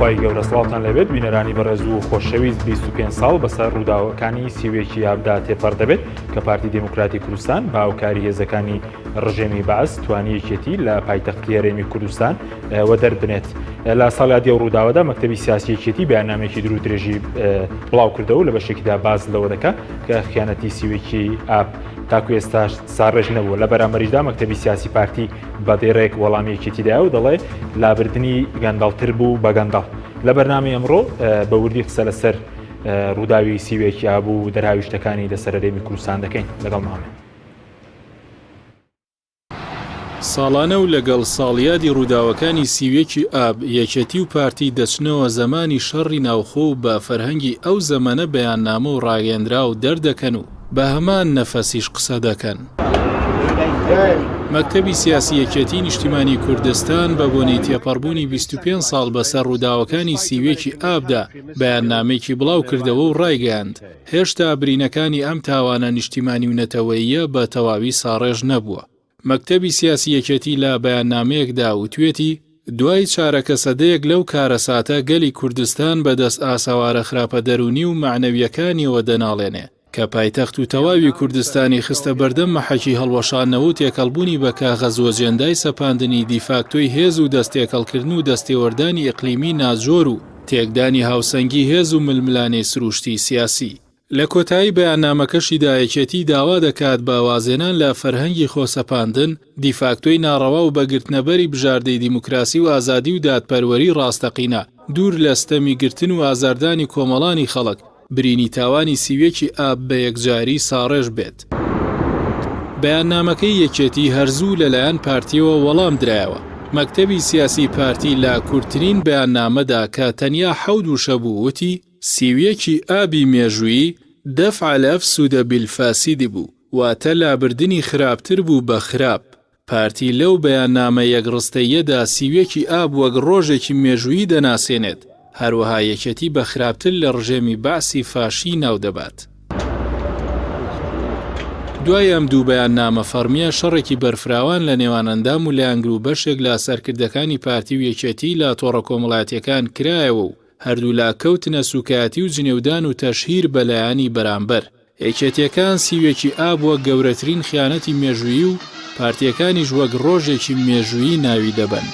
خوای گەورە سڵاوتان لێبێت بینەرانی بەڕێز و خۆشەویست 25 ساڵ بەسەر ڕووداوەکانی سیوێکی ئابدا تێپەڕ دەبێت کە پارتی دێموکراتی کوردستان بە هاوکاری هێزەکانی ڕژێمی بەعس توانی یەکێتی لە پایتەختی هەرێمی کوردستان وەدەربنێت. لە ساڵیادی ئەو ڕووداوەدا مەکتەبی سیاسی یەکێتی بەیاننامەیەکی دوور و درێژی بڵاو کردەوە لە بەشێکیدا باس لەوە دەکا کە خیانەتی سیوێکی ئاب تاکو ئێستاش ساڕێژ نەبووە لە بەرامبەریشدا مەکتەبی سیاسی پارتی بە دێڕێک وەڵامی یەکێتی دایە و دەڵێ لابردنی گەندەڵتر بوو بە گەندەڵ. لە بەرنامەی ئەمڕۆ بە وردی قسە لەسەر ڕووداوی سیوێکی ئاب و دەرهاویشتەکانی لەسەر هەرێمی کوردستان دەکەین. لەگەڵمان بن. ساڵانە و لەگەڵ ساڵیادی ڕووداوەکانی 31 ی ئاب، یەکێتی و پارتی دەچنەوە زەمانی شەڕی ناوخۆ و بە فەرهەنگی ئەو زەمەنە بەیاننامە و ڕاگەیەندراو دەردەکەن و بە هەمان نەفەسیش قسە دەکەن. مەکتەبی سیاسی یەکێتیی نیشتیمانیی کوردستان بە بۆنەی تێپەڕبوونی 25 ساڵ بەسەر ڕووداوەکانی 31 ی ئابدا بەیاننامەیەکی بڵاوکردەوە و ڕایگەیاند، هێشتا برینەکانی ئەم تاوانە نیشتیمانی و نەتەوەییە بە تەواوی ساڕێژ نەبووە. مەکتەبی سیاسی یەکێتی لە بەیاننامەیەکدا وتوێتی، دوای چارەکە سەدەیەک لەو کارەساتە گەلی کوردستان بە دەست ئاسەوارە خراپە دەروونی و مەعنەوییەکانیەوە دەناڵێنێ کە پایتەخت و تەواوی کوردستانی خستە بەردەم مەحەکی هەڵوەشاندنەوە و تێکەڵبوونی بە کاغەز وەجێندای سەپاندنی دیفاکتۆی هێز و دەستتێکەڵکردن و دەستێوەردانی ئیقلیمی ناجۆر و تێکدانی هاوسەنگی هێز و ململانێی سروشتی سیاسی. لە کۆتایی بەیاننامەکەشیدا یەکێتی داوا دەکات بە وازهێنان لە فەرهەنگی خۆسەپاندن، دیفاکتۆی ناڕەوا و بە گرتنەبەری بژاردەی دیموکراسی و ئازادی و دادپەروەری ڕاستەقینە، دوور لە ستەمی گرتن و ئازاردانی کۆمەڵانی خەڵک، برینی تاوانی 31 ی ئاب بە یەکجاری ساڕێژ بێت. بەیاننامەکەی یەکێتی هەر زوو لەلایەن پارتیەوە وەڵام درایەوە. مەکتەبی سیاسی پارتی لە کورتترین بەیاننامەدا کە تەنیا حەوت وشە بوو وتی، 31 ی ئابی مێژوویی، دفع الافسود بالفاسد بوو، واتە لابردنی خراپتر بوو بە خراپ. پارتی لەو بەیاننامە یەک ڕستەییەدا 31 ی ئاب وەک ڕۆژێکی مێژوویی دەناسێنێت، هەروەها یەکێتی بە خراپتر لە ڕژێمی بەعسی فاشی ناودەبات. دوای ئەم دوو بەیاننامە فەڕمییە شەڕێکی بەرفراوان لە نێوان ئەندام و لایەنگر و بەشێک لە سەرکردەکانی پارتی و یەکێتی لە تۆڕە کۆمەڵایەتییەکان کرایەوە و هەردوولا کەوتنە سوکایەتی و جنێودان و تەشهیر بە لایەنی بەرامبەر. یەکێتیەکان سیوێکی ئاب وەک گەورەترین خیانەتی مێژوویی و پارتیەکانیش وەک ڕۆژێکی مێژوویی ناوی دەبەن.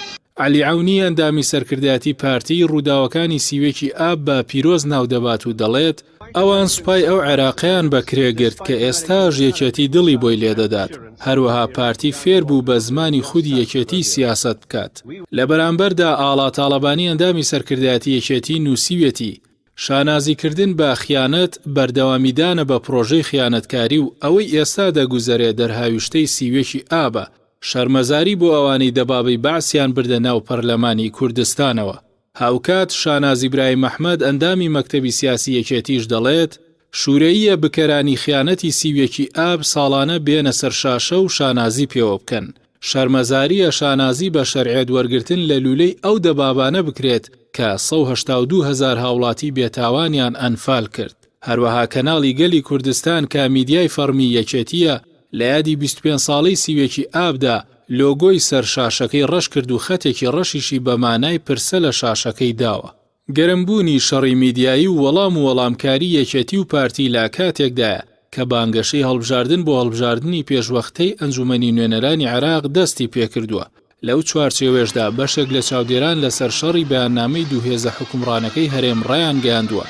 عەلی عەونی ئەندامی سەرکردایەتی پارتی ڕووداوەکانی سیوێکی ئاب بە پیرۆز ناودەبات و دەڵێت، ئەوان سوپای ئەو عێراقەیان بە کرێ گرت کە ئێستاش یەکێتی دڵی بۆی لێدەدات، هەروەها پارتی فێر بوو بە زمانی خودی یەکێتی سیاسەت بکات. لە بەرامبەردا ئاڵا تاڵەبانی ئەندامی سەرکردایەتی یەکێتی نووسیویەتی، شانازیکردن بە خیانەت بەردەوامیدانە بە پڕۆژەی خیانەتکاری و ئەوەی ئێستا دەگوزەرێ دەرهاویشتەی سیوێکی ئابە، شەرمەزاری بۆ ئەوانەی دەبابەی بەعسیان بردە ناو پەرلەمانی کوردستانەوە. هاوکات شاناز ئیبراهیم ئەحمەد ئەندامی مەکتەبی سیاسی یەکێتیش دەڵێت، شورەییە بکەرانی خیانەتی 31 ی ئاب ساڵانە بێنە سەر شاشە و شانازی پێوە بکەن. شەرمەزارییە شانازی بە شەرعیەت وەرگرتن لە لولەی ئەو دەبابانە بکرێت کە 182 هەزار هاوڵاتی بێتاوانیان ئەنفال کرد. هەروەها کەناڵی گەلی کوردستان کە میدیای فەڕمی یەکێتییە لە یادی 25 ساڵەی 31 ی ئابدا لۆگۆی سەر شاشەکەی ڕەش کرد و خەتێکی ڕەشیشی بە مانای پرسە لە شاشەکەی داوە. گەرمبوونی شەڕی میدیایی و وەڵام و وەڵامکاری یەکێتی و پارتی لە کاتێکدایە کە بانگەشەی هەڵبژاردن بۆ هەڵبژاردنی پێشوەختەی ئەنجومەنی نوێنەرانی عێراق دەستی پێکردووە، لەو چوارچێوەیەشدا بەشێک لە چاودێران لەسەر شەڕی بەیاننامەی دوو هێزە حوکمڕانەکەی هەرێم ڕایانگەیاندووە،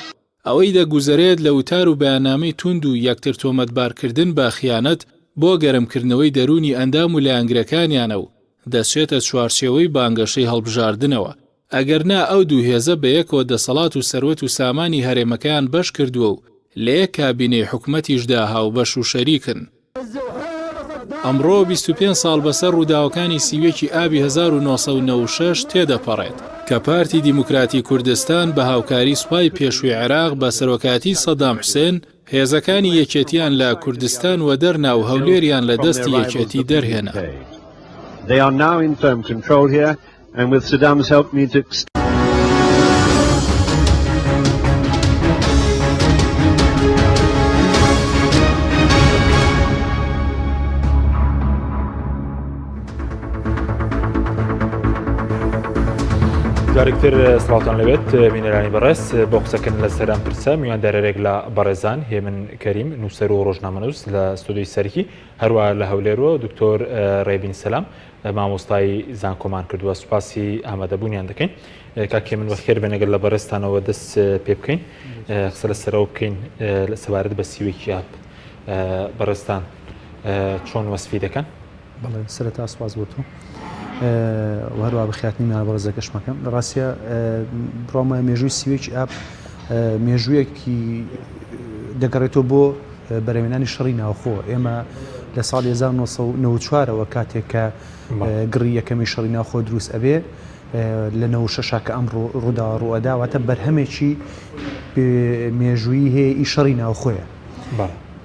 ئەوەی دەگوزەرێت لە وتار و بەیاننامەی توند و یەکتر تۆمەتبارکردن بە خیانەت بۆ گەرمکردنەوەی دەروونی ئەندام و لایەنگرەکانیانە و دەچێتە چوارچێوەی بانگەشەی هەڵبژاردنەوە، ئەگەرنا ئەو دوو هێزە بەیەکەوە دەسەڵات و سەروەت و سامانی هەرێمەکەیان بەش کردووە و لە یەک کابینەی حکومەتیشدا هاوبەش و شەریکن. ئەمڕۆ 25 ساڵ بەسەر ڕووداوەکانی 31 ی ئابی 1996 تێدەپەڕێت، کە پارتی دیموکراتی کوردستان بە هاوکاری سوپای پێشووی عێراق بە سەرۆکایەتی سەدام حوسێن هێزەکانی یەکێتیان لە کوردستان وەدەرنا و هەولێریان لە دەستی یەکێتی دەرهێنا. And with Saddam's help means جا. جارێکتر سڵاوتان لەبێت بینەرانی بەڕێز بۆ قسەکردن لەسەر ئەم پرسە میواندارێک لە بەڕێزان هێمن کەریم نووسەر و ڕۆژنامەنووس لە ستۆدیۆی سەرکی هەروە لە هەولێرەوە دکتۆر ڕێبین سەلام مامۆستای زانکۆمان کردووە سوپاسی ئامادەبوونیان دەکەین کاک هێمن بەخێر بێن ئەگەر لە بەڕێزتانەوە دەست پێ بکەین قسە لەسەرەوە بکەین سەبارەت بە سیوەکی ئاب بەڕێزتان چۆن وەسفی دەکەن؟ بەڵێ سەرەتا سوپاس بۆ تۆ و هەروە بەخیاتنی میوانە بەڕێزەکەشمەکەم لە ڕاستە بڕوام وایە مێژووی سیوەکی ئاب مێژوویەکی دەگەڕێتەوە بۆ بەرەوێنانی شەڕی ناوخۆ ئێمە لە ساڵی 1994ەوە کاتێک کە گڕی یەکەمی شەڕی ناوخۆ دروست ئەبێ لە 96 کە ئەم ڕووداوە ڕوئەدا واتە بەرهەمێکی مێژوویی هەیە ئی شەڕی ناوخۆیە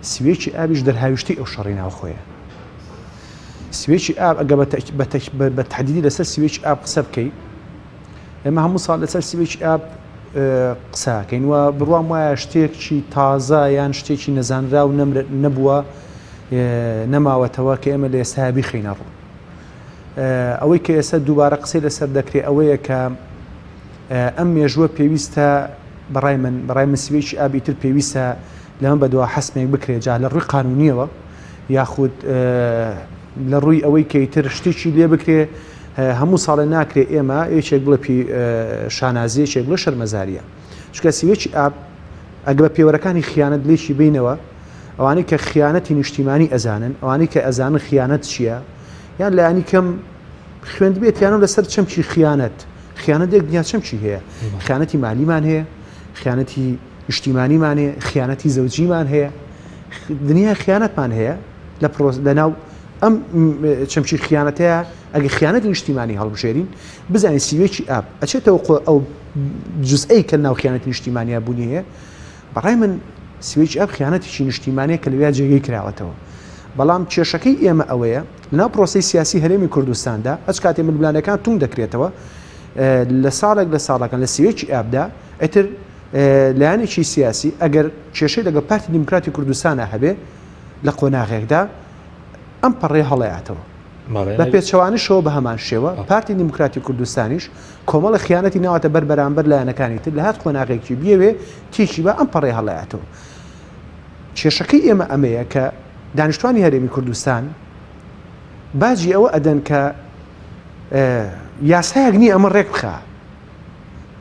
سوێکی ئابیش دەرهاویشتەی ئەو شەڕی ناوخۆیە سوێکی ئاب ئەگە بە تحدیدی لەسەر سوێکی ئاب قسە بکەی ئێمە هەموو ساڵ لەسەر سوێکی ئاب قساکەین و بڕوام وایە شتێکی تازە یان شتێکی نەزانراو نەبووە نەماوەتەوە کە ئێمە لە ئێستا بیخینە ڕوو ئەوەی کە ئێستا دووبارە قسەی لەسەر دەکرێت ئەوەیە کە ئەم مێژووە پێویستە بەڕای من بەڕای من سوێکی ئابی تر پێویستە لەمە بەدوا حەسمێک بکرێت جا لە ڕووی قانونیەوە یاخود لە ڕووی ئەوەی کە ئیتر شتێکی لێ بکرێ هەموو ساڵێ ناکرێ ئێمە یەکێک بڵێ پی شانازی یەکێک بڵێ شەرمەزاریە چونکە سیوەکی ئاب ئەگە بە پێوەرەکانی خیانەت لێکی بینەوە ئەوانەی کە خیانەتی نیشتیمانی ئەزانن ئەوانەی کە ئەزانن خیانەت چییە یان لایانی کەم خوێندبێتیانە لەسەر چەمکی خیانەت خیانەت یەک دنیا چەمکی هەیە خیانەتی مالیمان هەیە خیانەتی نیشتیمانیمان هەیە خیانەتی زەوجیمان هەیە دنیا خیانەتمان هەیە لە پرۆس لەناو ئەم چەمکی خیانەتەیە ئەگە خیانەتی نیشتیمانی هەڵبژێرین بزانین سیوێکی ئاب ئەچێتەوە ئەو جزئەی کە ناو خیانەتی نیشتیمانیا بوونی هەیە بەڕای من سوێکی ئاب خیانەتێکی نیشتیمانەیە کە لەویا جێگەی کراوەتەوە بەڵام کێشەکەی ئێمە ئەوەیە لەناو پرۆسەی سیاسی هەرێمی کوردستاندا هەچ کاتێ ململانێکان توند دەکرێتەوە لە ساڵێک لە ساڵەکان لە سیوێکی ئابدا ئیتر لایەنێکی سیاسی ئەگەر کێشەی لەگەڵ پارتی دیموکراتی کوردستانە هەبێ لە قۆناغێکدا ئەم پەڕێ هەڵەیاتەوە بە پێچەوانشەوە بە هەمان شێوە پارتی دیموکراتی کوردستانیش کۆمەڵە خیانەتی ناوەتە بەر بەرامبەر لایەنەکانی تر لە هەر قۆناغێکی بیەوێ تێکی بە ئەم پەڕێ هەڵەیاتەوە کێشەکەی ئێمە ئەمەیە کە دانیشتوانی هەرێمی کوردستان باجی ئەوە ئەدەن کە یاسایەک نییە ئەمە ڕێک بخە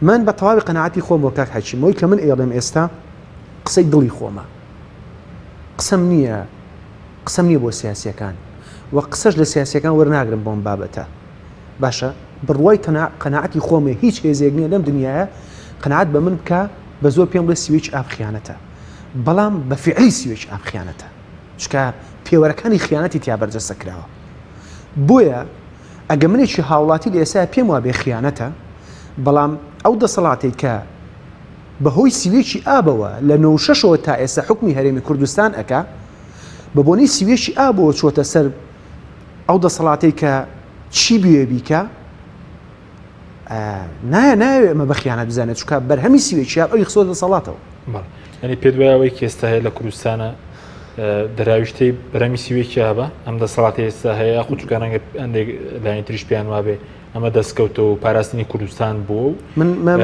من بە تەواوی قەناعەتی خۆمەوە کاک حەکیم ئەوەی کە من ئەیڵێم ئێستا قسەی دڵی خۆمە قسەم نییە قسەم نییە بۆ سیاسیەکان و قسەش لە سیاسیەکان وەرناگرم بۆم بابەتە باشە بڕوای تەنا قەناعەتی خۆمێ هیچ هێزێک نییە لەم دنیاە قەناعەت بە من بکە بە زۆر پێم بڵێ سیوێکی ئاب خیانەتە بەڵام بە فعلی سیوێکی ئاب خیانەتە چکە پێوەرەکانی خیانەتی تیا بەرجەستە کراوە بۆیە ئەگە منێکی هاوڵاتی لە ئێستا پێم وابێ خیانەتە، بەڵام ئەو دەسەڵاتەی کە بەهۆی سیوێکی ئابەوە لە نەوشەشەوە تا ئێستا حوکمی هەرێمی کوردستان ئەکا، بە بۆنەی سیوێکی ئابەوە چۆتە سەر ئەو دەسەڵاتەی کە چی بوێ بیکا، نایە نایەوێ ئەمە بە خیانەت بزانێت، چونکە بەرهەمی سیوێکی ئاب ئەوی خستۆتە دەسەڵاتەوە. بەڵێ یانی پێت وایە ئەوەی کە ئێستا هەیە لە کوردستانە دەراویشتەی بەرەمی سیوێکی هەبە ئەم دەسەڵاتی ئێستا هەیە یاخود چونکە ڕەنگە هەندێک لایەنی تریش پێیان وابێ ئەمە دەستکەوتە و پاراستنی کوردستان بووە و من من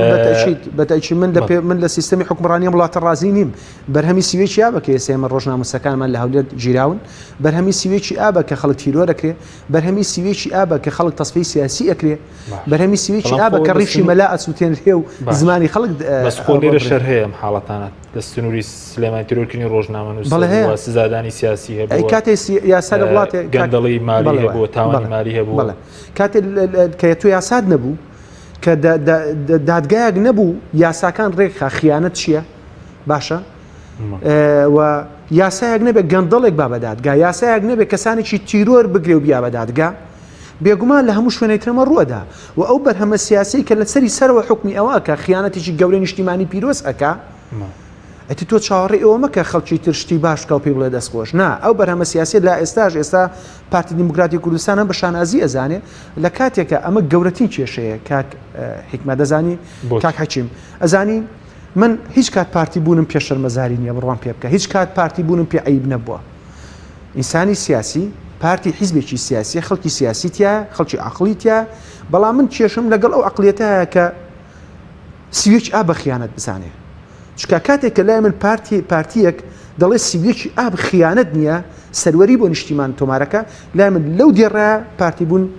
بەتەئکید من لە من لە سیستەمی حکومڕانی ئەم وڵاتە ڕازی نیم بەرهەمی سیوێکی ئابە کە ئێستا ئێمە ڕۆژناموسەکانمان لە هەولێر گیراون بەرهەمی سیوێکی ئابە کە خەڵک تیرۆر ئەکرێ بەرهەمی سیوێکی ئابە کە خەڵک تەسفیەی سیاسی ئەکرێ بەرهەمی سیوێکی ئابە کە ڕیشی مەلا ئەسووتێنرێ و زمانی خەڵک بەس خۆ لێرە شەر هەیە ئەم حاڵەتانە لە سنووری سلێمانی تیرۆرکردنی ڕۆژنامەنووس بەڵێ هەیە هەبووە سزادانی سیاسی ئەی هەبووە کاتێ یاسا لە وڵاتێ گەندەڵی مالی بەڵێ هەبووە تاوانی بەڵێ مالی هەبووە بەڵێ کاتێ کە تۆ یاسات نەبوو کە دادگایەک نەبوو یاساکان ڕێکخا خیانەت چییە باشە و یاسایەک نەبێت گەندەڵێک با بە دادگا یاسایەک نەبێت کەسانێکی تیرۆر بگرێ و بیا بە دادگا بێگومان لە هەموو شوێنێک ترەمە ڕووەدا و ئەو بەرهەمە سیاسی کە لەسەری سەرەوە حکومی ئەوە کە خیانەتێکی گەورەی نیشتیمانی پیرۆز ئەکا ئەتی تۆ چاوەڕێی ئەوە مەکە خەڵکی تر شتی باش بکا و پێی بڵێ دەست خۆش نا ئەو بەرهەمە سیاسیە لا ئێستاش ئێستا پارتی دیموکراتی کوردستان هەم بە شانازی ئەزانێ لە کاتێکە ئەمە گەورەترین کێشەیە کاک حیکمە دەزانی کاک حەکیم ئەزانی من هیچ کات پارتی بوونم پێ شەرمەزاری نییە بڕوام پێ بکە هیچ کات پارتی بوونم پێ عیب نەبووە ئینسانی سیاسی پارتی حیزبێکی سیاسی خەڵکی سیاسی تیا خەڵکی عقلی تیا بەڵام من کێشم لەگەڵ ئەو عقلیەتە کە 31 ئاب بە خیانەت بزانێ. چونکە کاتێک کە لای من پارتی پارتیەک دەڵێ 31 ئاب خیانەت نییە سەروەری بۆ نیشتیمان تۆمارەکە لای من لەو دێڕە پارتی بوون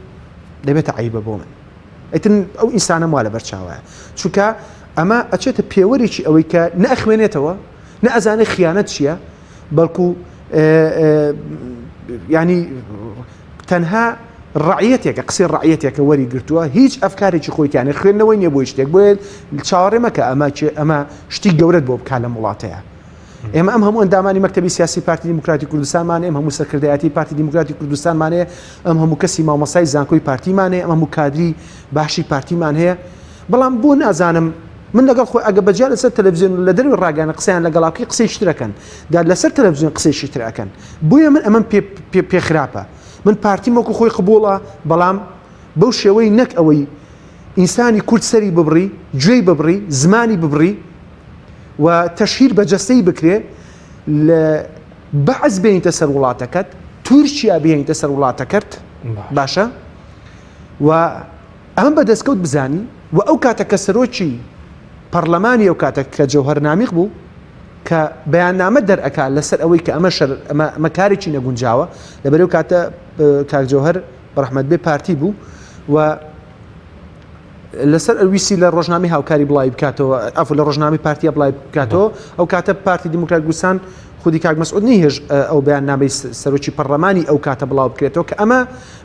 دەبێتە عیبە بۆ من. ئیتر ئەو ئینسانەم وا لەبەر چاوایە چونکە ئەمە ئەچێتە پێوەرێکی ئەوەی کە نە ئەخوێنێتەوە نە ئەزانێ خیانەت چییە بەڵکو ینی تەنها ڕعیەتێکە قسەی ڕعیەتێکە وەری گرتووە هیچ ئەفکارێکی خۆیتیانە خوێندنەوەی نیە بۆ شتێک بۆیە چاوەڕێ مەکە ئەمە ئەمە شتی گەورەت بۆ بکە لەم وڵاتەیە. ئێمە ئەم هەموو ئەندامانی مەکتەبی سیاسی پارتی دیموکراتی کوردستانمان ئەم هەموو سەرکردایەتی پارتی دیموکراتی کوردستانمان هەیە ئەم هەموو کەسی مامۆستای زانکۆی پارتیمان هەیە ئەم هەموو کادری باشی پارتیمان هەیە بەڵام بۆ نازانم من لەگەڵ خۆی ئەگە بەجیا لەسەر تەلەڤزیۆن لە دەروی ڕاگەیاندن قسەیان لەگەڵا بکەی قسەی شترەکەن دا لەسەر تەلەڤزیۆن قسەی شتر ئەکەن بۆیە من ئەمەم پێ پێ پێ خراپە من پارتیم وەکو خۆی قبوڵە بەڵام بەو شێوەی نەک ئەوەی ئینسانی کورد سەری ببڕی گوێی ببڕی زمانی ببڕی و تەشهیر بە جەستەی بکرێ لە بەعس بێنیتە سەر وڵاتەکەت تورکیا بهێنیتە سەر وڵاتەکەت باشە و ئەمە بە دەستکەوت بزانی و ئەو کاتە کە سەرۆکی پەرلەمانی ئەو کاتە کە جەوهەر نامیق بوو کە بەیاننامە دەرئەکا لەسەر ئەوەی کە ئەمە شەر ئەمە ئەمە کارێکی نەگونجاوە لەبەر ئەو کاتە کاک جەوهەر بەڕەحمەت بێ پارتی بوو و لەسەر ئەویستی لە ڕۆژنامەی هاوکاری بڵاوی بکاتەوە ئەفو لە ڕۆژنامەی پارتیا بڵاوی بکاتەوە ئەو کاتە پارتی دیموکرات کوردستان خودی کاک مەسعود نەیهێشت ئەو بەیاننامەی سەرۆکی پەرلەمانی ئەو کاتە بڵاو بکرێتەوە کە ئەمە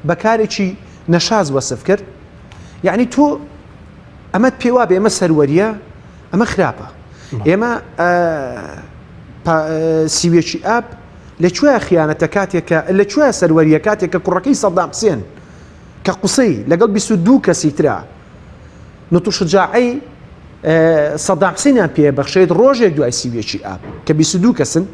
بە کارێکی نەشاز وەسف کرد یعنی تۆ ئەمەت پێوا بێ ئەمە سەروەریە ئەمە خراپە ئێمە سیوێکی ئاب لە کوێ خیانەتە کاتێکە لە کوێ سەروەریە کاتێک کە کوڕەکەی سەدام حسێن کە قوسەی لەگەڵ 22 کەسی ترا نوت و شجاعەی سەدام حسێنیان پێ بەخشێت ڕۆژێک دوای سیویەکی ئاب کە 22 کەسن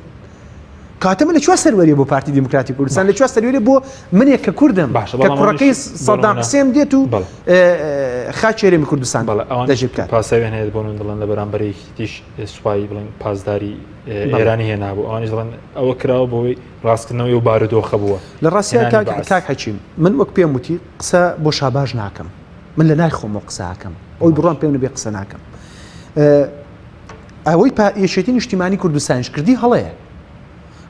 کاتە من لە کوێ سەروەریە بۆ پارتی دیموکراتی کوردستان لە کوێ سەروەریە بۆ منێک کە کوردم باشە کە بەڵام کوڕەکەی ئەوانیش بۆ سەدام نمونە حسێن دێت و بەڵێ خاکی هەرێمی کوردستان بەڵێ ئەوانیش دەژی بکات پاساویان هەیە بۆ نمونە دەڵێن لە بەرامبەر یەکێتیش سوپای بڵێن پاسداری بەڵێ. ئێرانی هێنابوو ئەوانیش دەڵێن ئەوە کراوە بۆی ڕاستکردنەوەی ئەو بارودۆخە بووە لە ڕاستیا هێنانی کاک بەعس. کاک حەکیم من وەک پێم وتی قسە بۆ شاباش ناکەم من لە نای خۆمەوە قسە ئەکەم ئەوی بڕوام پێم نەبێ قسە ناکەم ئەوەی پا یەکێتی نیشتیمانی کوردستانیش کردی هەڵەیە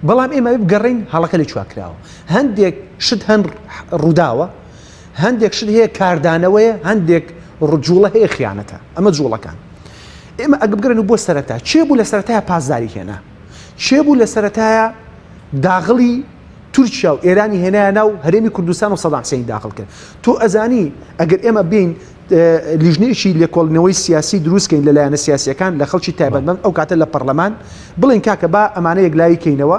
بەڵام ئێمە بگەڕین هەڵەکە لە کوێ کراوە هەندێک شت هەن ڕووداوە هەندێک شت هەیە کاردانەوەیە هەندێک ڕجوڵە هەیە خیانەتە ئەمە جوڵەکان ئێمە ئەگە بگەڕێن بۆ سەرەتا چێ بوو لە سەرەتای پاسداری هێنا چێ بوو لە سەرەتایە داغڵی تورکیا و ئێرانی هێنایە ناو هەرێمی کوردستان و سەدام حسێنی داخڵ کرد تۆ ئەزانی ئەگەر ئێمە بین لیژنەیەکی لێکۆڵینەوەی سیاسی دروستکەین لە لایەنە سیاسیەکان لە خەڵکی تایبەتمەند ئەو کاتە لە پەرلەمان بڵێن کاکە با ئەمانە یەکلایی کەینەوە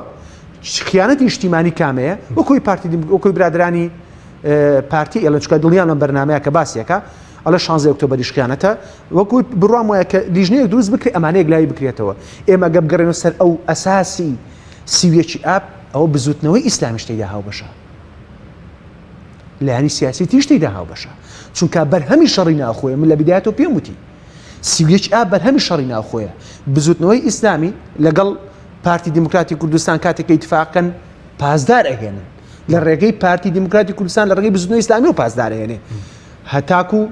خیانەتی نیشتیمانی کامەیە وەکۆی پارتی وەکۆی برادرانی پارتی ئێڵێن چکە دڵنیان لەم بەرنمەیە کە باسیەکە ئەڵێ 16 ئۆکتۆبەریش خیانەتە وەکو بڕوام وایە کە لیژنەیەک دروست بکرێ ئەمانە یەکلایی بکرێتەوە ئێمە گە بگەڕێنەوە سەر ئەو ئەساسی 31 ئاب ئەوە بزوتنەوەی ئیسلامیش تێیدا هاوبەشە لایەنی سیاسی تیش تێیدا هاوبەشە چونکە بەرهەمی شەڕی ناوخۆیە من لە بدایەتەوە پێم وتی 31 ئاب بەرهەمی شەڕی ناوخۆیە بزوتنەوەی ئیسلامی لەگەڵ پارتی دیموکراتی کوردستان کاتێک کە ئیتفاقن پاسدار ئەهێنن لە ڕێگەی پارتی دیموکراتی کوردستان لە ڕێگەی بزوتنەوەی ئیسلامی و پاسدار ئەهێنێ هەتاکو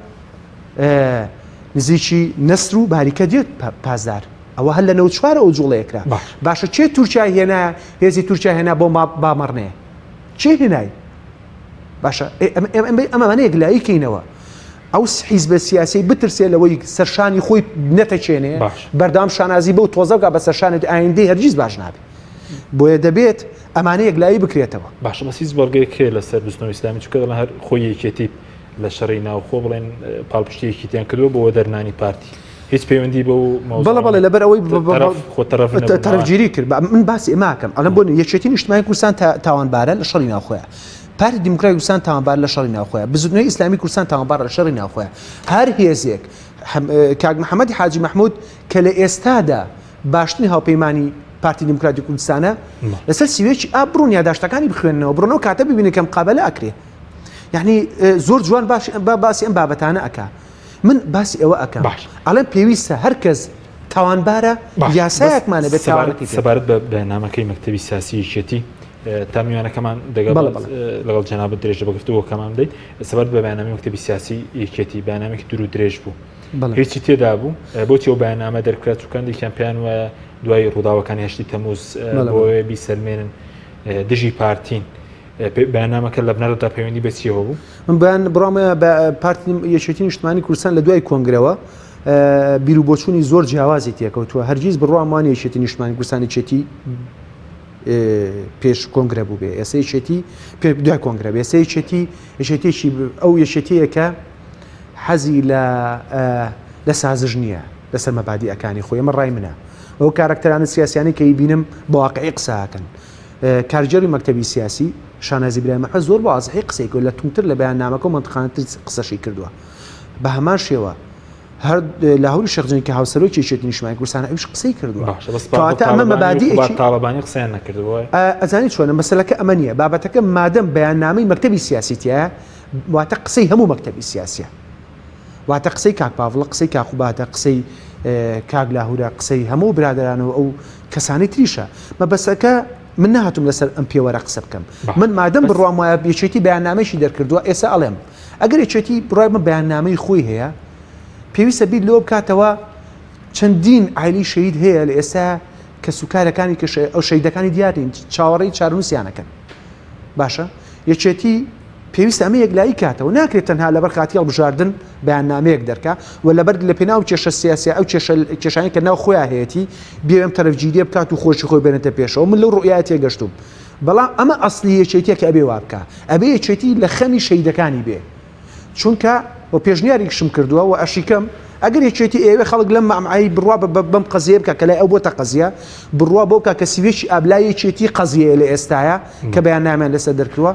نزیکی نەسر و باریکە دێت پاسدار ئەوە هەر لە 94 ئەو جوڵەیە کرا باشە چێ تورکیا هێنا هێزی تورکیا هێنا بۆ بامەڕنێ چێ هێنای باشە ئەمانە یەکلایی کەینەوە ئەو حیزبە سیاسی بترسێ لەوەی سەرشانی خۆی نەتەچێنێ بەردەوام شانازی بەو تۆزە بکا بە سەرشانێت ئایندەی هەرگیز باش نابێت بۆیە دەبێت ئەمانە یەکلایی بکرێتەوە. باشە بەس هیچ بەڵگەیەک هەیە لەسەر بزوتنەوەی ئیسلامی چونکە دەڵێن هەر خۆی یەکێتی لە شەڕی ناوخۆ بڵێن پاڵپشتی یەکێتیان کردووە بۆ وەدەرنانی پارتی هیچ پەیوەندی بەو مەوزوعەوە بەڵێ بەڵێ لەبەر ئەوەی تەرەف خۆ تەرەف نەبوون تەرەفگیری کرد من باسی ئێمە ئەکەم ئەڵێم بۆ یەکێتی نیشتمانی کوردستان تاوانبارە لە شەڕی ناوخۆیە پارتی دیموکراتی کوردستان تاوانبار لە شەڕی ناوخۆیە بزوتنەوەی ئیسلامی کوردستان تاوانبارە لە شەڕی ناوخۆیە هەر هێزێک کاک محەممەدی حاجی مەحمود کە لە ئێستادا باشترین هاوپەیمانی پارتی دیموکراتی کوردستانە لەسەر سیوێکی ئاب بڕۆن یاداشتەکانی بخوێننەوە بڕۆنەوە کاتە ببینن کە مقابلە ئەکرێ یعنی زۆر جوان باش باسی ئەم بابەتانە ئەک من باسی ئەوە ئەەکەم باش ئەڵێم پێویستە هەر کەس تاوانبارە یاسایەکمانە بێت سەبارەت بە بەیاننامەکەی مەکتەبی سیاسی یەکێتی تا میوانەکەمان دەگەڵ لەگەڵ جەنابت درێژە بە گفتوگۆکەمان بدەیت سەبارەت بە بەیاننامەی مەکتەبی سیاسی یەکێتی بەیاننامێکی دوور و درێژ بوو. هیچی تێدا بوو بۆچی ئەو بەیاننامە دەرکرا چکاندێکیان پێیان وایە دوای ڕووداوەکانی هەشتی تەموز بۆیە بیسەلمێنن دژی پارتین بەیاننامەکە لە بنەڕەتدا پەیوەندی بە چیەوە بوو؟ من بەیان بڕامە بە پارتی یەکێتی نیشتمانی کوردستان لە دوای کۆنگرەوە بیر و بۆچوونی زۆر جیاوازی تێکەوتووە هەرگیز بڕوام وانە یەکێتی نیشتمانی کوردستان یەکێتی پێش کۆنگرە بوو بێ ئێستا یەکێتی پێ دوای کۆنگرە بێ ئێستا یەکێتی یەکێتیەکی ئەو یەکێتیەکە حەزی لە لە سازش نییە لەسەر مەبادیئەکانی خۆی ئەمە ڕای منە ئەو کارکتەرانە سیاسیانی کە بینم بە واقعی قساکەن کارگێڕی مەکتەبی سیاسی، شانازی برایم ئەحمەد زۆر بە وازحی قسەی کردوە، لە توندتر لە بەیاننامەکە و مەنتقانەتر قسەشی کردوە. بە هەمان شێوە هەر لاهوری شێخ جەنگی کە هاوسەرۆکی یەکێتی نیشتمانی کوردستانە ئەویش قسەی کردوە. باشە بەس پاڤڵ کەواتە ئەمە تاڵەبانی و مەبادیئێکی قوباد تاڵەبانی قسەیان نەکردوە وایە؟ ئەزانی چۆنە مەسەلەکە ئەمە نییە بابەتەکە مادەم بەیاننامەی مەکتەبی سیاسی تیایە واتە قسەی هەموو مەکتەبی سیاسیە. واتە قسەی کاک پاڤڵە، قسەی کاک قوبادە، قسەی کاک لاهورە، قسەی هەموو برادەران و ئەو کەسانەی تریشە. مەبەستەکە من نەهاتووم لەسەر ئەم پێوەرە قسە بکەم. من مادەم بڕوام وایە یەکێتی بەیاننامەیەکی دەرکردووە، ئێستا ئەڵێم ئەگەر یەکێتی بڕوای من بەیاننامەی خۆی هەیە، پێویستە بیر لەوە بکاتەوە چەندین عایلەی شەهید هەیە لە ئێستا کەسوکارەکانی کە ئەو شەهیدەکانی دیار نین، چاوەڕێی چارەنووسیان ئەکەن. باشە یەکێتی پێویستە ئەمە یەکلایی کاتەوە ناکرێت تەنها لەبەر خاتی هەڵبژاردن بەیاننامەیەک دەرکا و لەبەر لە پێناو کێشە سیاسیە ئەو کێشە کێشانی کە ناو خۆیان هەیەتی بێ ئەم تەرەفگیریە بکات و خۆشی خۆی بێنێتە پێشەوە من لەو ڕوئیایە تێگەشتوم بەڵام ئەمە ئەسلی یەکێتیە کە ئەبێ وا بکا ئەبێ یەکێتی لە خەمی شەهیدەکانی بێ چونکە و پێشنیاریکشم کردووە و ئەشیکەم ئەگەر یەکێتی ئەیەوێ خەڵک لەم مەعمعەی بڕوا بەم قەزیە بکە کە لای ئەو بۆتە قەزیە بڕوا بۆ بکە کە سیوێکی ئاب لای یەکێتی قەزیەیە لە ئێستاە کە بەیاننامیان لەسەر دەرکردووە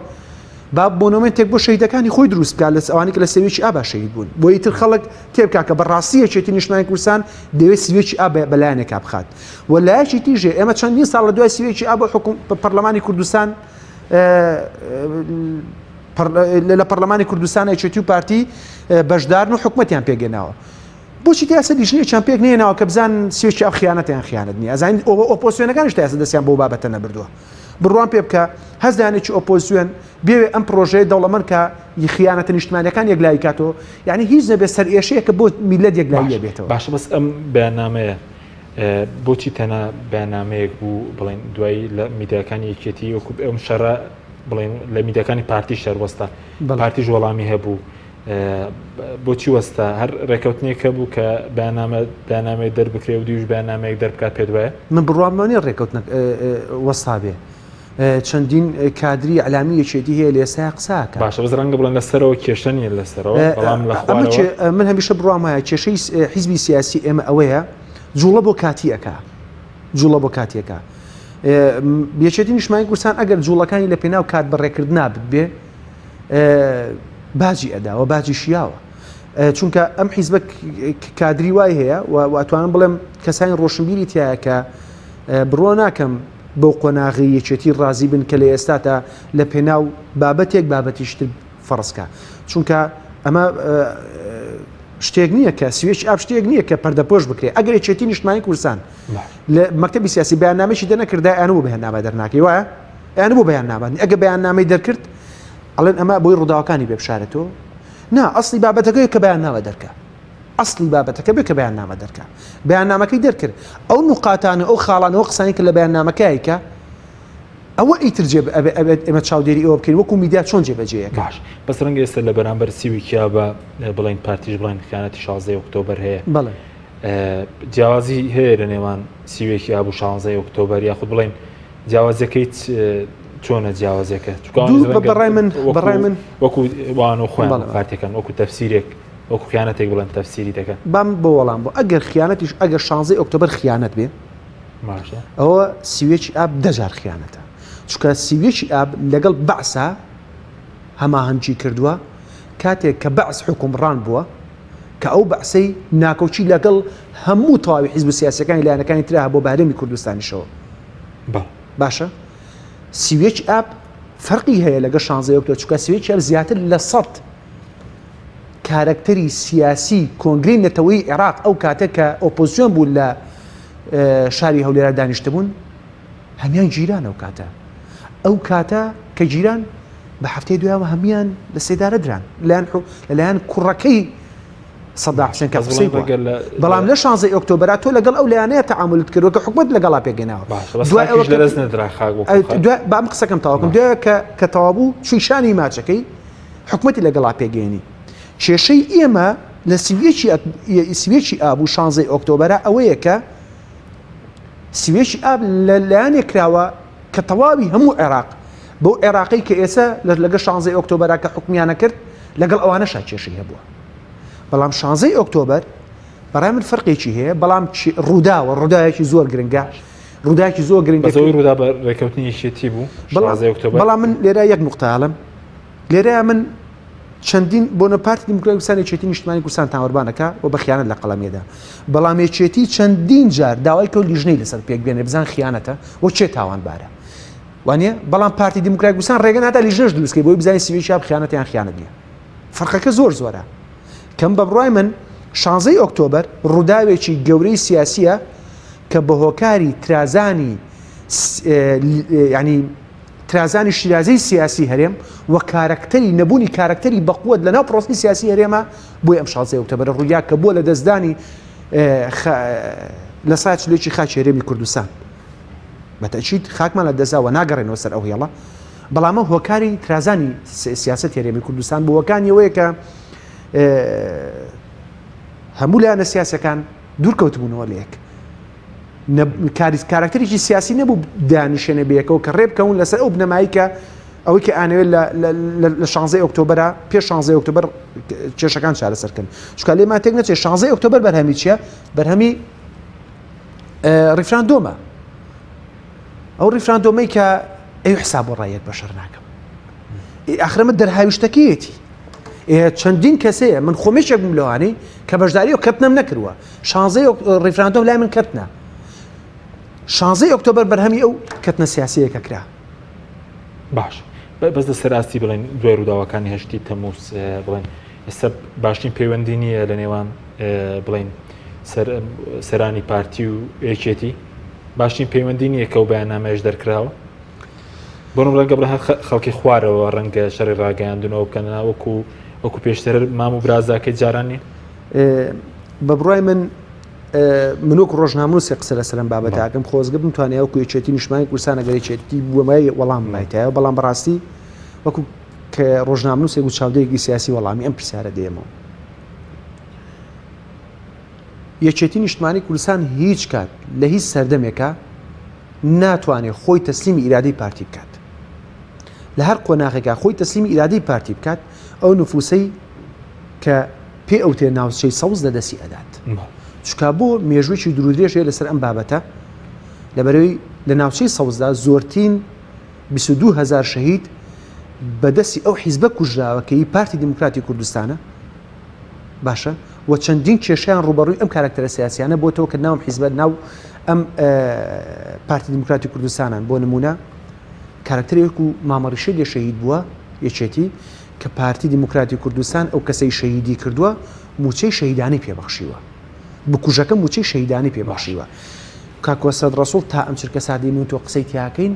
با مۆنۆمێنتێک بۆ شەهیدەکانی خۆی دروست بکات لە ئەوانەی کە لە سێوێکی ئابا شەهید بوون بۆ ئیتر خەڵک تێبکا کە بەڕاستی یەکێتی نیشتمانی کوردستان دەوێت سیوێکی ئاب بە لایەنێکا بخات و لایەکی تیژێ ئێمە چەندین ساڵ لە دوای سیوێکی ئاب حکوم پەرلەمانی کوردستان لە پەرلەمانی کوردستان یەکێتی و پارتی بەشدارن و حکومەتیان پێگەناوە بۆچی تا ئێستا لیژنەیەکیان پێک نەهێناوە کە بزانن سیوێکی ئاب خیانەتە یان خیانەت نییە ئەزانین ئۆپۆزسیۆنەکانیش تا ئێستا دەستیان بۆ بابەتە نەبردووە بڕوام پێ بکە هەز لایەنێکی ئۆپۆزسیۆن بێوێ ئەم پرۆژەیە دەوڵەمەند کە خیانەتە نیشتمانیەکان یەکلایی کاتەوە یعنی هیچ نەبێ سەرئێشەیەکە بۆ میلەت یەکلایی بێتەوە باشە بەس ئەم بەیاننامەیە بۆچی تەنها بەیاننامەیەک بوو بڵێن دوایی لە میدیاکانی یەکێتی وەکو ئەم شەڕە بڵێن لە میدیاکانی پارتی شەر وەستا پارتیش وەڵامی هەبوو بۆچی وەستا هەر ڕێکەوتنێک هەبوو کە بەیاننامە بەیاننامەیەک دەربکرێ و دیوش بەیاننامەیەک دەربکات پێت وایە؟ من بڕوام بەوە نییە ڕێکەوتنە وەستا بێ چەندین کادری ئەلامی یەکێتی هەیە لە ئێستا قسە ئەکات. باشە بەس ڕەنگە بڵێن لەسەرەوە کێشە نییە لەسەرەوە بەڵام لە خوارەوە من هەمیشە بڕوام وایە کێشەی حیزبی سیاسی ئێمە ئەوەیە جوڵە بۆ کاتی ئەکا جوڵە بۆ کاتیەکە یەکێتی نیشتمانی کوردستان ئەگەر جوڵەکانی لە پێناو کات بەڕێکردنا بێ باجی ئەداوە باجی شیاوە چونکە ئەم حیزبە کادری وای هەیە و ئەتوانم بڵێم کەسانی ڕۆشنبیری تایە کە بڕۆ ناکەم بەو قۆناغی یەکێتی ڕازی بن کە لە ئێستاتا لە پێناو بابەتێک بابەتیشتر فەرزکە چونکە ئەمە شتێک نییە کە سوێکی ئاب شتێک نییە کە پەردەپۆش بکرێت ئەگەر یەکێتی نیشتمانی کوردستان لە مەکتەبی سیاسی بەیاننامەیەکی دەنەکردا ئەیان بۆ بەیاننامە دەرناکەی وایە ئەیان بۆ بەیاننامە ئەگە بەیاننامەی دەرکرد ئەڵێن ئەمە بۆی ڕووداوەکانی بێ بشارێتەوە نا ئەسلی بابەتەکەی کە بەیاننامە دەرکە ئەسلی بابەتەکە بێ کە بەیاننامە دەرکە بەیاننامەکەی دەرکرد ئەو نقاتانە ئەو خاڵانەوە قسانی کە لە بەیاننامەکەی کە ئەوە ئیتر جێ ئەبێت ئێمە چاودێری ئەوە بکەین وەکو میدیا چۆن جێبەجێیەکە. باش بەس ڕەنگە ئێستا لە بەرامبەر سیویکیا بە بڵین پارتیش بڵێن خیانەتی 16 ئۆکتۆبەر هەیە بەڵێ جیاوازی هەیە لە نێوان سیوێکی ئاب و 16 ئۆکتۆبەر یاخود بڵێن جیاوازیەکەی چۆنە جیاوازیەکە بەڕای من بەڕای من وەکو وان و خۆیان پارتەکان وەکو تەفسیرێک وەکو خیانەتێک بڵێن تەفسیری دەکەن بام بۆ وەڵام بۆ ئەگەر خیانەتیش ئەگەر 16 ئۆکتۆبەر خیانەت بێ باشە ئەوە سیوێکی ئاب دەجار خیانەتە چونکە سیوێکی ئاب لەگەڵ بەعسا هەماهەنگی کردووە کاتێک کە بەعس حکومڕان بووە کە ئەو بەعسەی ناکۆکی لەگەڵ هەموو تەواوی حیزب سیاسەکانی لایەنەکانی ترا هەبوو بە هەرێمی کوردستانیشەوە باشە 31 ئاب فەرقی هەیە لەگە شانزە ئۆکتۆبەر چونکە 31 ئاب زیاتر لە سەد کارەکتەری سیاسی کۆنگرەی نەتەوەی عێراق ئەو کاتە کە ئۆپۆزیسیۆن بوو لە شاری هەولێرا دانیشتبوون هەمیان گیران ئەو کاتە ئەو کاتە کە گیران بە هەفتەی دوایەوە هەمیان لە سێدارە دران لەلایەن لەلایەن کوڕەکەی. سەدام حوسێن کە قسەی بووە بەڵام لە شانزەی ئۆکتۆبەرا تۆ لەگەڵ ئەو لایەنەیە تەعامولت کردووە کە حکومەت لەگەڵا پێکهێناوە دوای ئەوە کە لەدەست نەدرا خاک وەکو خاک. دوای با ئەم قسەکەم تەواو دوای کە کە تەواو بوو چووی شانی ماچەکەی حکومەتی لەگەڵا پێکهێنی کێشەی ئێمە لە سیویەکی سیویەکی ئاب و شانزەی ئۆکتۆبەرا ئەوەیە کە سیویەکی ئاب لە لایەنێک کراوە کە تەواوی هەموو عێراق بەو عێراقی کە ئێستا لەگە شانزەی ئۆکتۆبەرا کە حکومیانە کرد لەگەڵ ئەوانەشا کێشەی هەبووە بەڵام شانزەی ئۆکتۆبەر بەڕای من فەرقێکی هەیە بەڵام ڕووداوە ڕووداوێکی زۆر گرنگە ڕووداوێکی زۆر گرنگە بەس ئەوەی ڕوودا بە ڕێکەوتنی یەکێتی بوو شانزەی ئۆکتۆبەر بەڵام من لێرە یەک نوقتە ئەڵێم لێرە من چەندین بۆنە پارتی دیموکراتی کوردستان یەکێتی نیشتمانی کوردستان تاوانبارەکە و بە خیانەت لە قەڵەمێدا بەڵام یەکێتی چەندین جار داوای کرد لیژنەی لەسەر پێک بێنێ بزان خیانەتە و کێ تاوانبارە وانە بەڵام پارتی دیموکراتی کوردستان ڕێگە نادا لیژنەش دروستکەی بۆی بزانین سیویشاب خیانەت یان خیانەت نییە فەرقەکە زۆر زۆرە کەم بە بڕای من شانزەی ئۆکتۆبەر ڕووداوێکی گەورەی سیاسیە کە بە هۆکاری ترازانی ینی ترازانی شیرازەی سیاسی هەرێم و کارەکتەری نەبوونی کارەکتەری بەقوت لەناو پرۆسی سیاسی هەرێمە بۆی ئەم شانزەی ئۆکتۆبەرە ڕوویا کە بووە لە دەستدانی لە سای چلێکی خاکی هەرێمی کوردستان بە تەئکید خاکمان لە دەستداوە ناگەڕێنەوە سەر ئەو هێڵە بەڵام ئەو هۆکاری ترازانی سیاسەت هەرێمی کوردستان بۆ هۆکانی ئەوەیە کە هەموو لایەنە سیاسەکان دوورکەوتبوونەوە لە یەک کارکتەرێکی سیاسی نەبوو دانیشێنە بەیەکەوە کە ڕێبکەون لەسەر ئەو بنەمایی کە ئەوەی کە ئانەوێت لە شانزەی ئۆکتۆبرا پێش شانزەی ئۆکتۆبەر کێشەکان چارەسەرکەن چکا لێمان تێک نەچێت شانزەی ئۆکتۆبەر بەرهەمی چییە بەرهەمی ڕیفراندۆمە ئەو ڕیفراندۆمەی کە ئەو حساب بۆ ڕایەک بەشەر ناکەم ئاخرەمە دەرهاویشتەکەیەتی چەندین کەسەیە من خۆمێکێک بووم لەوانەی کە بەشداری و کەتنەم نەکردووە شانزەی ڕیفراندۆم لای من کەتنە شانزەی ئۆکتۆبەر بەرهەمی ئەو کەتنە سیاسەیەکە کرا باش بەس لە سەراستی بڵێن دوای ڕووداوەکانی هەشتی تەموز بڵێن ئێستا باشترین پەیوەندی نییە لە نێوان بڵین سەرانی پارتی و یەکێتی باشترین پەیوەندی نییە کە و بەیاننامەیەش دەرکراوە بۆ ڕەنگە بڵێ خەڵکی خوارەوە ڕەنگە شەڕی ڕاگەیاندنەوە بکەن وەکو وەکو پێشتر مام و برازاکەی جارانی بە بڕای من منۆک ڕۆژنامەنووسێ قسە لەسەر ئەم بابەتاکەم خۆزگە بمتوانێ وەکو یەکێتی نیشتمانی کوردستان ئەگەر یەکێتی بوومای وەڵام بایتایەوە بەڵام بەڕاستی وەکو کە ڕۆژنامەنووسێک و چاودێرێکی سیاسی وەڵامی ئەم پرسیارە دێمەوە. یەکێتی نیشتمانی کوردستان هیچ کات لە هیچ سەردەمێکا ناتوانێت خۆی تەسلیمی ئیرادەی پارتی بکات. لە هەر قۆناغێکا خۆی تەسلیمی ئیرادەی پارتی بکات ئەو نفوسەی کە پێ ئەوتێ ناوچەی سەوز لە دەستی ئەدات. چکا بۆ مێژوویی دوورودرێژ هەیە لەسەر ئەم بابەتە لەبەرەوەی لە ناوچەی سەوزدا زۆرترین 22 هەزار شەهید بە دەستی ئەو حیزبە کوژراوە کە ی پارتی دیموکراتی کوردستانە باشە و چەندین کێشیان ڕوبەڕووی ئەم کارکتەرە سیاسیانە بۆتەوە کە ناوم حیزبە ناو ئەم پارتی دیموکراتی کوردستانان بۆ نمونە کارکتەرێک و مامەڕیشەی لێ شەهید بووە یەکێتی کە پارتی دیموکراتی کوردستان ئەو کەسەی شەهیدی کردووە موچەی شەهیدانی پێبەخشیوە بکوژەکە موچەی شەهیدانی پێبەخشیوە کاک کۆسرەت ڕەسوڵ تا ئەم چرکە ساتەی من و تۆ قسەی تیاکەین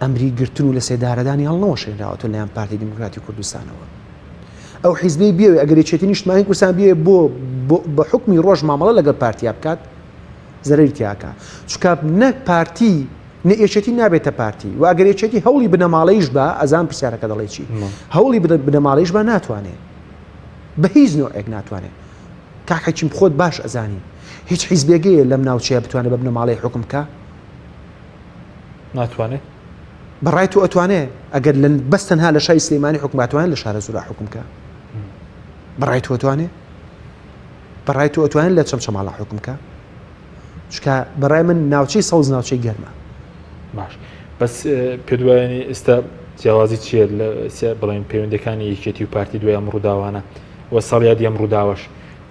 ئەمری گرتن و لە سێدارەدانی هەڵنەوەشێنراوەتەوە لەلایەن پارتی دیموکراتی کوردستانەوە ئەو حیزبەی بێوێ ئەگەر یەکێتی نیشتمانی کوردستان بێ بۆ بە حکمی ڕۆژ مامەڵە لەگەڵ پارتیا بکات زەرەری تیاکە چکە نەک پارتی نە یەکێتی نابێتە پارتی و ئەگەر یەکێتی هەوڵی بنەماڵەیش بە ئەزان پرسیارەکە دەڵێ چی هەوڵی بنەماڵەیش بە ناتوانێ بە هیچ نوعێک ناتوانێت کاک حەکیم خۆت باش ئەزانی هیچ حیزبێک هەیە لەم ناوچەیە بتوانێت بە بنەماڵەی حوکم بکا؟ ناتوانێت. بەڕای تۆ ئەتوانێ ئەگەر لە بەس تەنها لە شاری سلێمانی حوکم ئەتوانێت لە شارە زورا حوکم بکا؟ بەڕای تۆ ئەتوانێ؟ بەڕای تۆ ئەتوانێت لە چەمچەماڵا حوکم بکا؟ چونکە بەڕای من ناوچەی سەوز ناوچەی گەرمە. باش بەس پێت وایە ئێستا جیاوازی چییە لە بڵێن پەیوەندەکانی یەکێتی و پارتی دوای ئەم ڕووداوانە و ساڵیادی ئەم ڕووداوەش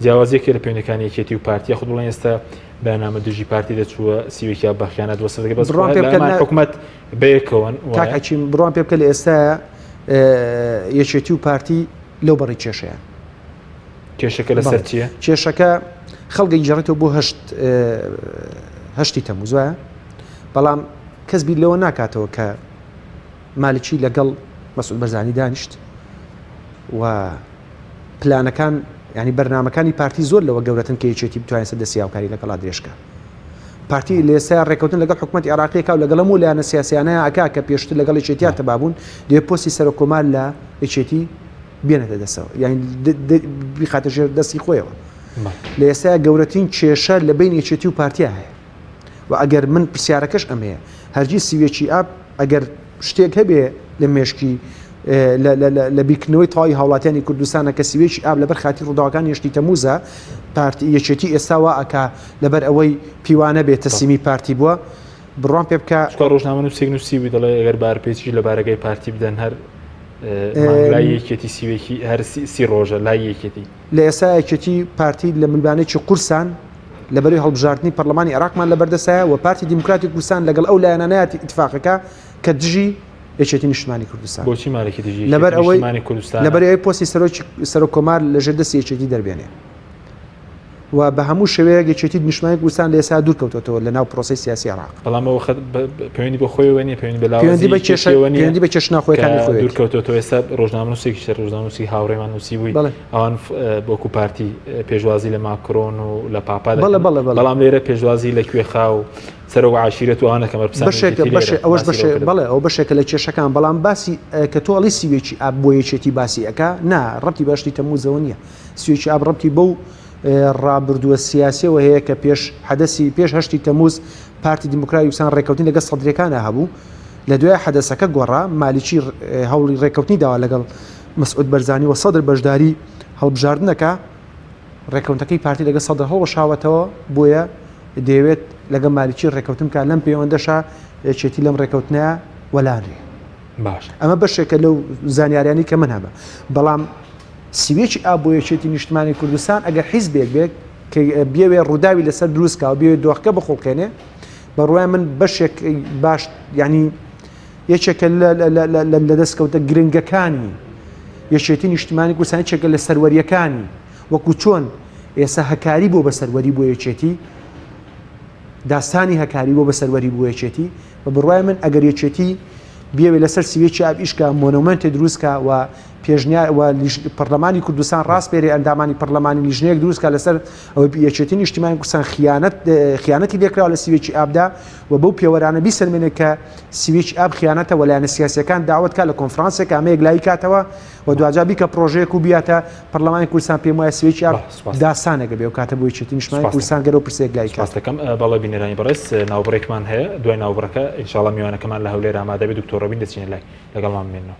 جیاوازیەک لە پەیوەندەکانی یەکێتی و پارتی یاخود بڵێن ئێستا بەیاننامە دژی پارتی دەچووە سیوێکیا بە خیانەت وەسف دەکرد بەس بڕوام پێ بکەن لە حکومەت بەیەکەوەن کاک حەکیم بڕوام پێ بکە لە ئێستا یەکێتی و پارتی لەو بەڕی کێشەیان کێشەکە لەسەر چییە؟ کێشەکە خەڵگە گەڕێتەوە بۆ هەشت هەشتی تەموز وایە بەڵام کەس بیر لەوە ناکاتەوە کە مالکی لەگەڵ مەسعود بەرزانی دانیشت و پلانەکان. یانی بەرنامەکانی پارتی زۆر لەوە گەورەتن کە یەکێتی بتوانێت سەر دەستی هاوکاری لەگەڵا درێژکا. پارتی لە ئێستا ڕێککەوتن لەگەڵ حکوومەتی عێراقیەکە و لەگەڵ هەموو لایەنە سیاسیانە ئەکا کە پێشتر لەگەڵ یەکێتیا تەبا بوون، دەیەوێت پۆستی سەرۆک کۆمار لە یەکێتی بێنێتە دەستەوە یانی بیخاتە ژێر دەستی خۆیەوە. لە ئێستا گەورەترین کێشە لە بین یەکێتی و پارتیا هەیە و ئەگەر من پرسیارەکەش ئەمەیە هەرگیز سیوێکی ئاب ئەگەر شتێک هەبێ لە مێشکی لە بیرکردنەوەی تەواوی هاوڵاتیانی کوردستانە کە سیوێکی ئاب لەبەر خاتی ڕووداوەکانی هەشتی تەموزە پارتی یەکێتی ئێستا وا ئەکا لەبەر ئەوەی پیوانە بێ تەسلیمی پارتی بووە بڕوام پێ بکە چونکە ڕۆژنامەنووسێک نووسیبووی دەڵێ ئەگەر بارپێچیش لە بارەگای پارتی بدەن هەر لای یەکێتی سیوێکی هەر سی ڕۆژە لای یەکێتی لە ئێستا یەکێتی پارتی لە ململانێکی قورسان لەبەرەی هەڵبژاردنی پەرلەمانی عێراقمان لەبەردەستایە و پارتی دیموکراتی کوردستان لەگەڵ ئەو لایەنانەیە ئیتفاقەکە کە دژی یەکێتی نیشتمانی کوردستان. بۆچی مالکی دژی یەکێتی نیشتمانی کوردستانە؟ لەبەر ئەوەی پۆستی سەرۆکی سەرۆک کۆمار لەژێر دەستی یەکێتی دەربێنێ و بە هەموو شێوەیەک یەکێتی نیشتمانی کوردستان لە ئێستا دوور کەوتۆتەوە لە ناو پرۆسەی سیاسی عێراق. بەڵام ئەوە خەت پەیوەندی بە خۆیەوە نییە پەیوەندی بە لاوازی پەیوەندی بە کێشە یەکێتیەوە نییە پەیوەندی بە کێشە ناوخۆیەکانی کە خۆیەتی. دوور کەوتۆتەوە ئێستا ڕۆژنامەنووسێکیش ڕۆژنامەنووسی هاوڕێمان نووسیبووی بەڵێ. ئەوان وەکو پارتی پێشوازی لە ماکرۆن و لە پاپا دەکەن بەڵێ بەڵێ بەڵێ. بەڵام لێرە پێشوازی لە کوێخا و سەرۆک عەشیرەت و ئەوان دەکەن بەرپرسانی بەشێکە یەکێتی لێرە بەشێ ئەوەش باسی بەشێ لەوە کردبوو. بەڵێ ئەوە بەشێکە لە کێشەکان بەڵام باسی کە تۆ ئەڵێی سیوێکی ئاب بۆ یەکێتی باسی ئەکا نا ڕەبتی بە هەشتی تەمووزەوە نییە سیوێکی ئاب ڕەبتی بەو ڕابردووە سیاسیەوە هەیە کە پێش حەدەسی پێش هەشتی تەمووز پارتی دیموکراتی کوردستان ڕێککەوتنی لەگەڵ سەدریەکانا هەبوو لە دوای حەدەسەکە گۆڕا مالیکی هەوڵی ڕێککەوتنی داوە لەگەڵ مەسعود بەرزانی و سەدر بەشداری هەڵبژاردنەکە ڕێککەوتەکەی پارتی لەگەڵ سەدر هەڵوەشاوەتەوە بۆیە دەیەوێت لەگەڵ مالیکی ڕێککەوتن بکات لەم پەیوەندەشا یەکێتی لەم ڕێککەوتنە وەلانرێ باش ئەمە بەشێکە لەو زانیاریانی کە من هەمە بەڵام سیوێکی ئاب بۆ یەکێتی نیشتمانی کوردستان ئەگەر حیزبێک بێت کە بیەوێ ڕووداوی لەسەر دروست کا و بیەوێ دۆخەکە بخوڵقێنێ بەڕوای من بەشێک باش یعنی یەکێکە لە دەستکەوتە گرنگەکانی یەکێتی نیشتمانی کوردستان یەکێکە لە سەروەریەکانی وەکو چۆن ئێستا هەکاری بۆ بە سەروەری بۆ یەکێتی داستانی هەکاری بۆ بە سەروەری بۆ یەکێتی بە بڕوای من ئەگەر یەکێتی بیەوێ لەسەر سیوێکی ئاب ئیشکا مۆنۆمێنتێ دروستکا و پێشنیار و پەرلەمانی کوردستان ڕاسپێرێ ئەندامانی پەرلەمانی لیژنەیەک دروستکا لەسەر ئەوەی یەکێتی نیشتیمانی کوردستان خیانەت خیانەتی لێکراوە لە سیوێکی ئابدا و بەو پێوەرانە بیسەلمێنێ کە سیوێکی ئاب خیانەتە و لایەنە سیاسیەکان داوەت کا لە کۆنفرانسێک ئەمە یەکلایی کاتەوە و دواجار بیکە پرۆژەیەک و بیاتە پەرلەمانی کوردستان پێم وایە سیوێکی ئاب داسانێکە بێ و کاتە بۆ یەکێتی نیشتمانی کوردستان گەرەو پرسێک یەکلایی کات. سپاست دەکەم. بەڵێ بینەرانی بەڕێز ناوبڕێکمان هەیە دوای ناوبڕەکە ئینشاڵا میوانەکەمان لە هەولێر ئامادە بێت دکتۆر ڕەبین دەچینە لای لەگەڵمان بمێنەوە.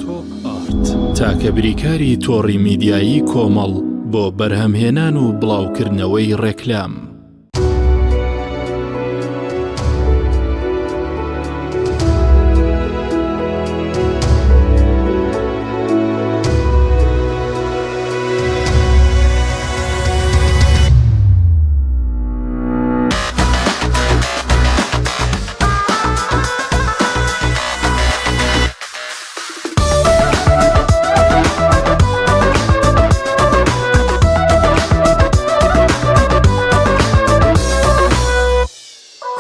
تۆپ ئارت تاکە بریکاری تۆڕی میدیایی کۆمەڵ بۆ بەرهەمهێنان و بڵاوکردنەوەی ڕێکلام.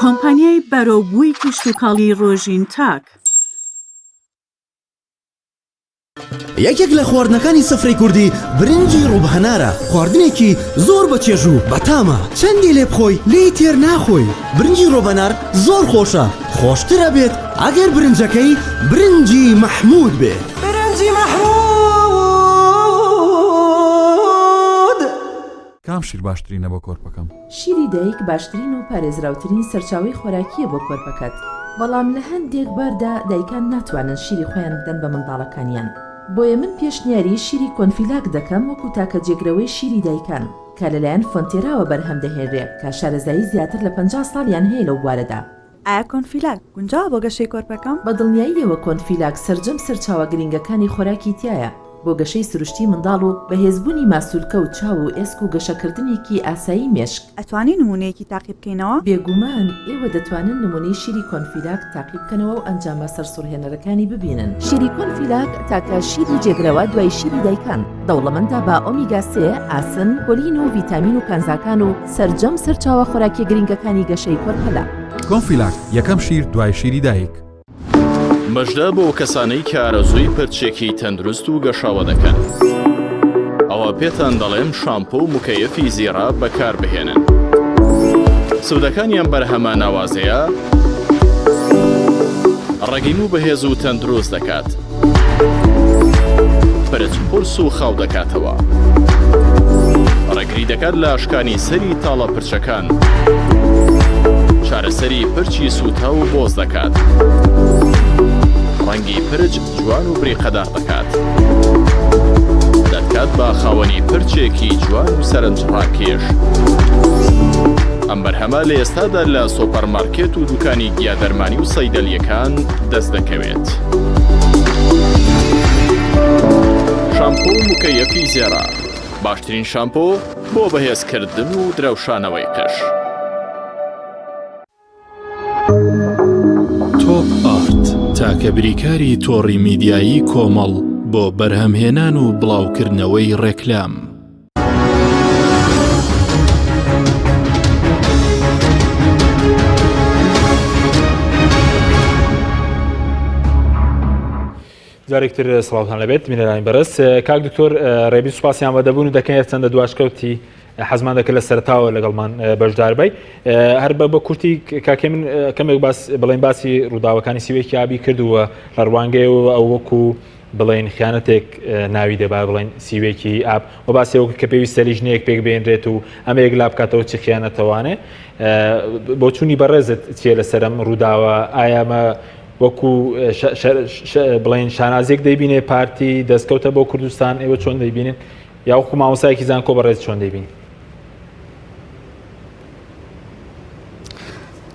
کۆمپانیای بەرەوبووی کشتوکاڵی ڕۆژین تاک. یەکێک لە خواردنەکانی سفرەی کوردی برنجی ڕووب هەنارە، خواردنێکی زۆر بە چێژ و بەتامە، چەندی لێ بخۆی لێی تێر ناخۆی، برنجی ڕۆبەنار زۆر خۆشە، خۆشتر ئەبێت ئەگەر برنجەکەی برنجی مەحموود بێ. برنجی مەحموود. کام شیر باشترینە بۆ کۆرپەکەم؟ شیری دایک باشترین و پارێزراوترین سەرچاوەی خۆراکییە بۆ کۆرپەکەت، بەڵام لە هەندێک باردا دایکان ناتوانن شیری خۆیان بدەن بە منداڵەکانیان، بۆیە من پێشنیاری شیری کۆنفیلاک دەکەم وەکو تاکە جێگرەوەی شیری دایکان کە لەلایەن فۆنتێراوە بەرهەم دەهێنرێ کە شارەزایی زیاتر لە 50 ساڵیان هەیە لەو بوارەدا. ئایا کۆنفیلاک گونجاوە بۆ گەشەی کۆرپەکەم؟ بە دڵنیاییەوە کۆنفیلاک سەرجەم سەرچاوە گرنگەکانی خۆراکی تیایە بۆ گەشەی سروشتی منداڵ و بەهێزبوونی ماسولکە و چاو و ئێسک و گەشەکردنێکی ئاسایی مێشک. ئەتوانی نموونەیەکی تاقی بکەینەوە؟ بێگومان ئێوە دەتوانن نموونەی شیری کۆنفیلاک تاقی بکەنەوە و ئەنجامە سەرسوڕهێنەرەکانی ببینن. شیری کۆنفیلاک تاکە شیری جێگرەوە دوای شیری دایکان، دەوڵەمەندە بە ئۆمیگا سێ، ئاسن، کۆلین و ڤیتامین و کانزاکان و سەرجەم سەرچاوە خۆراکیە گرنگەکانی گەشەی کۆرپەلە. کۆنفیلاک یەکەم شیر دوای شیری دایک. مەژدە بۆ کەسانەی کە ئارەزووی پرچێکی تەندروست و گەشاوە دەکەن. ئەوا پێتان دەڵێم شامپۆ و مکەیەفی زیڕە بەکاربهێنن. سوودەکانی ئەم بەرهەمە ناوازەیە ڕەگی موو بەهێز و تەندروست دەکات. پرچ قورس و خاو دەکاتەوە. ڕێگری دەکات لە شکانی سەری تاڵە پرچەکان. چارەسەری پرچی سووتاو و بۆز دەکات. ڕەنگی پرچ جوان و بریقەدار دەکات. دەتکات بە خاوەنی پرچێکی جوان و سەرنجڕاکێش. ئەم بەرهەمە لە ئێستادا لە سۆپەرمارکێت و دوکانی گیادەرمانی و سەیدەلییەکان دەست دەکەوێت. شامپۆ و مکەیەفی زێڕە، باشترین شامپۆ بۆ بەهێزکردن و درەوشانەوەی قژ. تۆپ ئارت تاکە بریکاری تۆڕی میدیایی کۆمەڵ بۆ بەرهەمهێنان و بڵاوکردنەوەی ڕێکلام. جارێکتر سڵاوتان لەبێت بینەرانی بەڕێز کاک دکتۆر ڕێبی سوپاسیان بە دەبوون و دەکەین چەندە دواشکەوتی حەزمان دەکرد لە سەرتاوە لەگەڵمان بەشدار بی هەر بە بە کورتی کاکێ من کەمێک باس بڵێن باسی ڕووداوەکانی سیوێکی ئابی کردووە لە ڕوانگەیەوە ئەو وەکو بڵێن خیانەتێک ناوی دەبا بڵێن سیوێکی ئاب و باسیەوە کە پێویستە لیژنەیەک پێک بێنرێت و ئەمە یەک لا بکاتەوە چی خیانەتەوانێ بۆچوونی بەڕێزت چییە لەسەرم ڕووداوە ئایا وەکو بڵێن شانازیەک دەیبینێ پارتی دەستکەوتە بۆ کوردستان ئێوە چۆن دەیبینن یاوەکو مامۆسایەکی زانکۆ بەڕێز چۆن دەیبین؟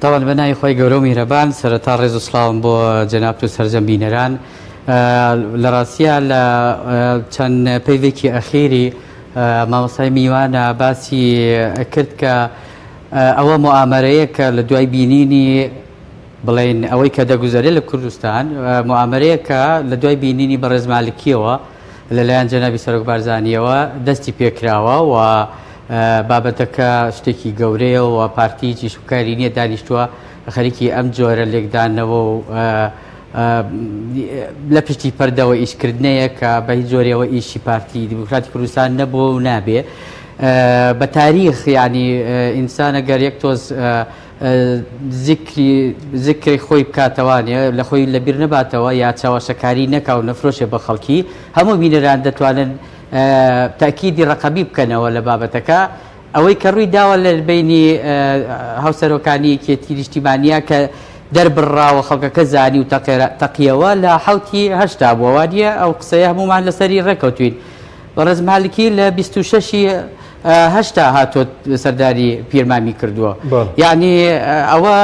تاوان بە ناوی خۆی گەورە و میهرەبان سەرەتا ڕێز و سڵاوم بۆ جەنابت و سەرجەم بینەران لە ڕاستیە لە چەند پەیڤێکی ئەخیری مامۆستای میوانە باسی کرد کە ئەوە موئامەرەیە کە لە دوای بینینی بڵێین ئەوەی کە دەگوزەرێ لە کوردستان موئامەرەیەکە لە دوای بینینی بەڕێز مالکیەوە لەلایەن جەنابی سەرۆک بارزانیەوە دەستی پێکراوە و بابەتەکە شتێکی گەورەیە و پارتی هیچ وکاری نییە دانیشتووە خەریکی ئەم جۆرە لێکدانەوە و لە پشتی پەردەوە ئیشکردنەیە کە بە هیچ جۆرێەوە ئیشی پارتی دیموکراتی کوردستان نەبووە و نابێ بە تاریخ یعنی ئینسانە گەر یەک تۆز زیکری زیکری خۆی بکاتەوانێ لە خۆی لە بیر نەباتەوە یا چەواشەکاری نەکا و نەفرۆشێ بە خەڵکی هەموو بینەران دەتوانن تەکیدی ڕەقەمی بکەنەوە لە بابەتەکە ئەوەی کە ڕووی داوە لە بینی هاوسەرۆکانی یەکێتی نیشتیمانە کە دەربڕاوە خەڵکەکە زانی و تەقیەوە لە حوتی هەشتا بووە وانە ئەو قسەیە هەمومان لەسەری ڕێکەوتوین بەڕێز مالکی لە 26 80 هاتۆت سەرداری پیرمامی کردووە یعنی ئەوە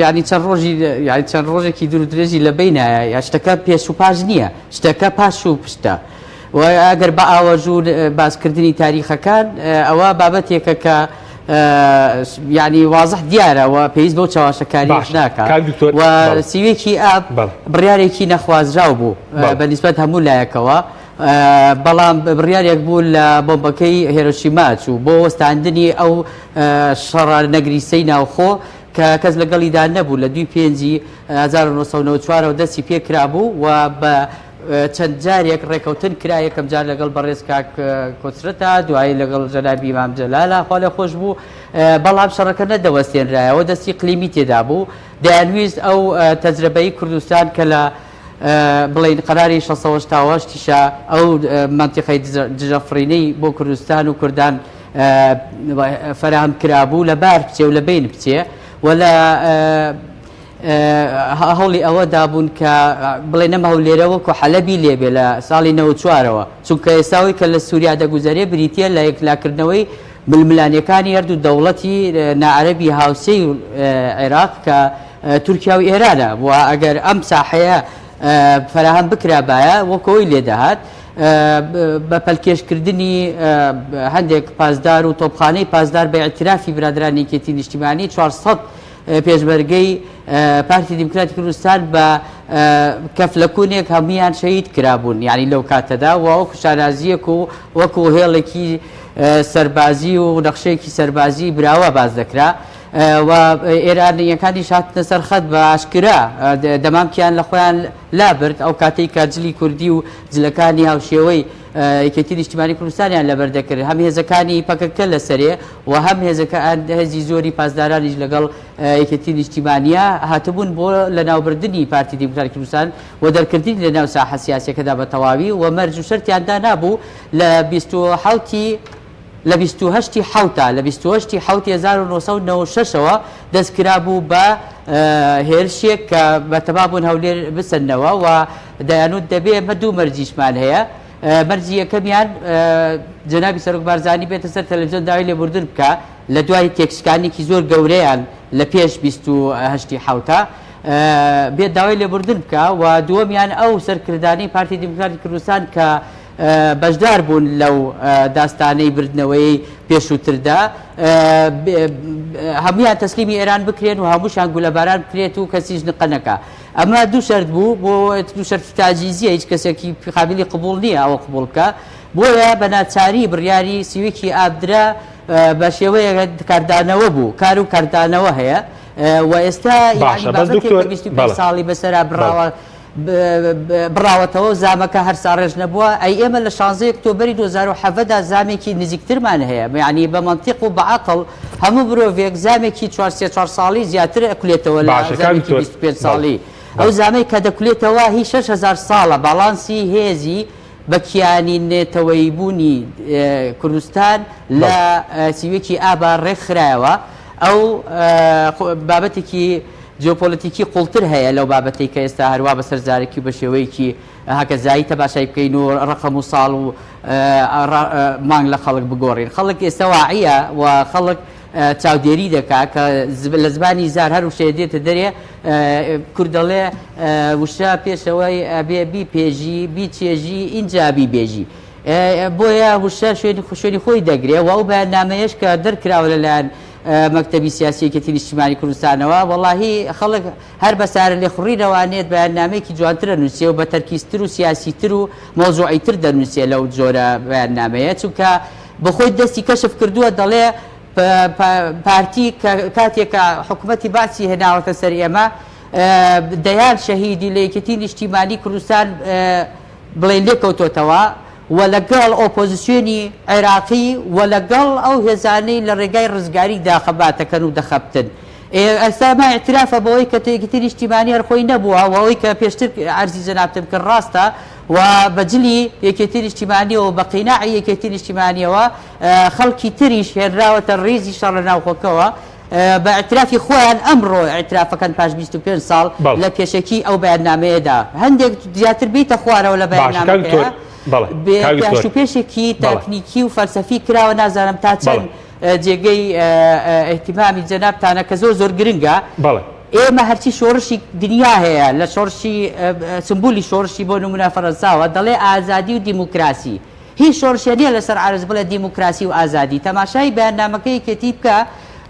یعنی چەند ڕۆژی یعنی چەند ڕۆژێکی دوور درێژی لە بینایە یا شتەکە پێش و پاش نییە شتەکە پاش و پشتە و ئەگەر بە ئاوەژوو باسکردنی تاریخەکان ئەوە بابەتێکە کە یعنی وازح دیارە و پێویست بەو چاواشەکاریش ناکات و سیوێکی ئاب بڕیارێکی نەخوازراو بوو بە نیسبەت هەموو لایەکەوە بەڵام بڕیارێک بوو لە بۆمبەکەی هێرۆشیما چوو بۆ وەستاندنی ئەو شەڕە نەگریسەی ناوخۆ کە کەس لەگەڵیدا نەبوو لە دووی پێنجی 1994 ەوە دەستی پێکرابوو و بە چەند جارێک ڕێکەوتن کرا یەکەم جار لەگەڵ بەڕێز کاک کۆسرەتا دوایی لەگەڵ جەنابی مام جەلالا خوا لێ خۆش بوو بەڵام شەڕەکە نەدەوەستێنرایەوە دەستی قلیمی تێدا بوو دەیانویست ئەو تەجرەبەی کوردستان کە لە بڵێین قەراری 688 یشە ئەو مەنتیقەی دژەفڕینەی بۆ کوردستان و کوردان فەراهەم کرابوو لە بار بچێ و لە بین بچێ و لە هەوڵی ئەوە دابوون کە بڵێ نەم هەولێرە وەکو حەلەبی لێبێ لە ساڵی 94ەوە چونکە ئێستاوەی کە لە سووریا دەگوزەرێ بریتە لە یەکلاکردنەوەی ململانێکانی هەردوو دەوڵەتی ناعەرەبی هاوسێی عێراق کە تورکیا و ئێرانە و ئەگەر ئەم ساحەیە فەراهەم بکرابایە وەکەوەی لێدەهات بە پەلکێشکردنی هەندێک پاسدار و تۆپخانەی پاسدار بە ئیعترافی برادرانی یەکێتی نیشتیمانی 400 پێشمەرگەی پارتی دیموکراتی کوردستان بە کەفلەکونێک هەمویان شەهید کرابوون یعنی لەو کاتەدا و وەکو شانازیەک و وەکو هێڵێکی سەربازی و نەخشەیەکی سەربازی براوە باز دەکرا. و ئێرانییەکانیش هاتنە سەر خەت بە ئاشکرا دەمامکیان لە خۆیان لابرد ئەو کاتەی کە جلی کوردی و جلەکانی هاوشێوەی یەکێتی نیشتیمانی کوردستانیان لەبەر دەکرد هەم هێزەکانی پەکەکە لەسەرێ و هەم هێزەکان هێزی زۆری پاسدارانیش لەگەڵ یەکێتی نیشتیمانیە هاتبوون بۆ لەناوبردنی پارتی دیموکراتی کوردستان و دەرکردنی لەناو ساحە سیاسیەکەدا بە تەواوی و مەرج و شەرتیان دانابوو لە 27 ی لە 28 ی حەوتا لە 28 ی حەوتی 1996 ەوە دەست کرابوو بە هێرشێک کە بەتەما بوون هەولێر بسەننەوە و دەیانوت دەبێ ئێمە دوو مەرجیشمان هەیە مەرجی یەکەمیان جەنابی سەرۆک بارزانی بێتە سەر تەلەڤیزیۆن داوای لێبوردن بکا لە دوای تێکشکانێکی زۆر گەورەیان لە پێش 28 ی حەوتا بێت داوای لێبوردن بکا و دووەمیان ئەو سەرکردانەی پارتی دیموکراتی کوردستان کە بەشدار بوون لەو داستانەی بردنەوەی پێشووتردا هەمویان تەسلیمی ئێران بکرێن و هەمووشان گولەباران بکرێت و کەسیش نقە نەکا ئەمە دوو شەرت بوو بۆ دوو شەرتی تاجیزیە هیچ کەسێکی قابلی قبوڵ نییە ئەوە قبوڵ بکا بۆیە بە ناچاری بڕیاری سیویکی ئاب درا بە شێوەیەک کاردانەوە بوو کار و کاردانەوە هەیە و ئێستا باشە یانی بەس بابەتێک دکتۆر کە 25 بەڵێ ساڵی بەسەرا بەڵێ بڕاوە بڕاوەتەوە و زامەکە هەر ساڕێژ نەبووە، ئەی ئێمە لە شانزەی ئۆکتۆبەری 2017 دا زامێکی نزیکترمان هەیە، یەعنی بە مەنتیق و بە عەقڵ هەموو مرۆڤێک زامێکی چوار سێ چوار ساڵی زیاتر ئەکولێتەوە لە باشە کاک زامێکی دکتۆر 25 بەڵێ ساڵی، ئەو بەڵێ. زامەی کە دەکولێتەوە هی 6000 ساڵە، باڵانسی هێزی بە کیانی نەتەوەیی بوونی کوردستان لە بەڵێ. سیوەکی ئابا ڕێکخرایەوە، ئەو بابەتێکی جیۆپۆلەتیکی قوڵتر هەیە لەو بابەتەی کە ئێستا هەروا بەسەر زارەکی و بە شێوەیەکی هەکەزایی تەماشای بکەین و ڕەقەم و ساڵ و مانگ لە خەڵک بگۆڕین. خەڵک ئێستا واعیە و خەڵک چاودێری دەکا کە لە زمانی زار هەر وشەیە دێتە دەرێ کورد دەڵێ وشە پێشەوەی ئەبێ بیپێژی بیچێژی ئینجا بیبێژی. بۆیە وشە شوێنی خۆی دەگرێ و ئەو بەیاننامەیەش کە دەرکراوە لەلایەن مەکتەبی سیاسی یەکێتی نیشتیمانی کوردستانەوە، وەڵاهی خەڵک هەر بە سارە لێخوڕینەوە نێت بەیاننامەیەکی جوانتر ئەنووسێ و بە تەرکیزتر و سیاسیتر و مەوزوعیتر دەنووسێ لەو جۆرە بەیاننامەیە، چونکە بەخۆی دەستی کەشف کردووە دەڵێ پارتی کە کاتێک کە حکومەتی بەعسی هێناوەتە سەر ئێمە دەیان شەهیدی لە یەکێتی نیشتیمانی کوردستان بڵێین لێکەوتۆتەوە و لەگەڵ ئۆپۆزسیۆنی عێراقی و لەگەڵ ئەو هێزانەی لە ڕێگای ڕزگاریدا خەباتەکەن و دەخەبتن. ئێستا ئەمە ئیعترافە بەوەی کە یەکێتی نیشتیمانی هەر خۆی نەبووە و ئەوەی کە پێشتر عەرزی جەنابتم کرد ڕاستە و بە جلی یەکێتی نیشتیمانیەوە و بە قیناعی یەکێتی نیشتیمانیەوە خەڵکی تریش هێنراوەتە ڕیزی شەڕ لە ناوخۆکەوە بە ئیعترافی خۆیان ئەمڕۆ ئیعترافەکەن پاش 25 ساڵ بەڵێ. لە پێشەکی ئەو بەیاننامەیەدا هەندێک زیاتر بیتە خوارەوە لە باشە کاک دکتۆر بەیاننامەکەیە بەڵێ بێ کاک دکتۆر پێش و پێشێکی بەڵێ تەکنیکی و فەلسەفی کراوە نازانم تا بەڵێ چەند جێگەی ئیهتیمامی جەنابتانە کە زۆر زۆر گرنگە بەڵێ. ئێمە هەرچی شۆڕشی دنیا هەیە لە شۆڕشی سمبولی شۆڕشی بۆ نمونە فەرەنساوە دەڵێ ئازادی و دیموکراسی هیچ شۆڕشێ نیە لەسەر عەرز بڵێ دیموکراسی و ئازادی تەماشای بەیاننامەکەی یەکێتی بکە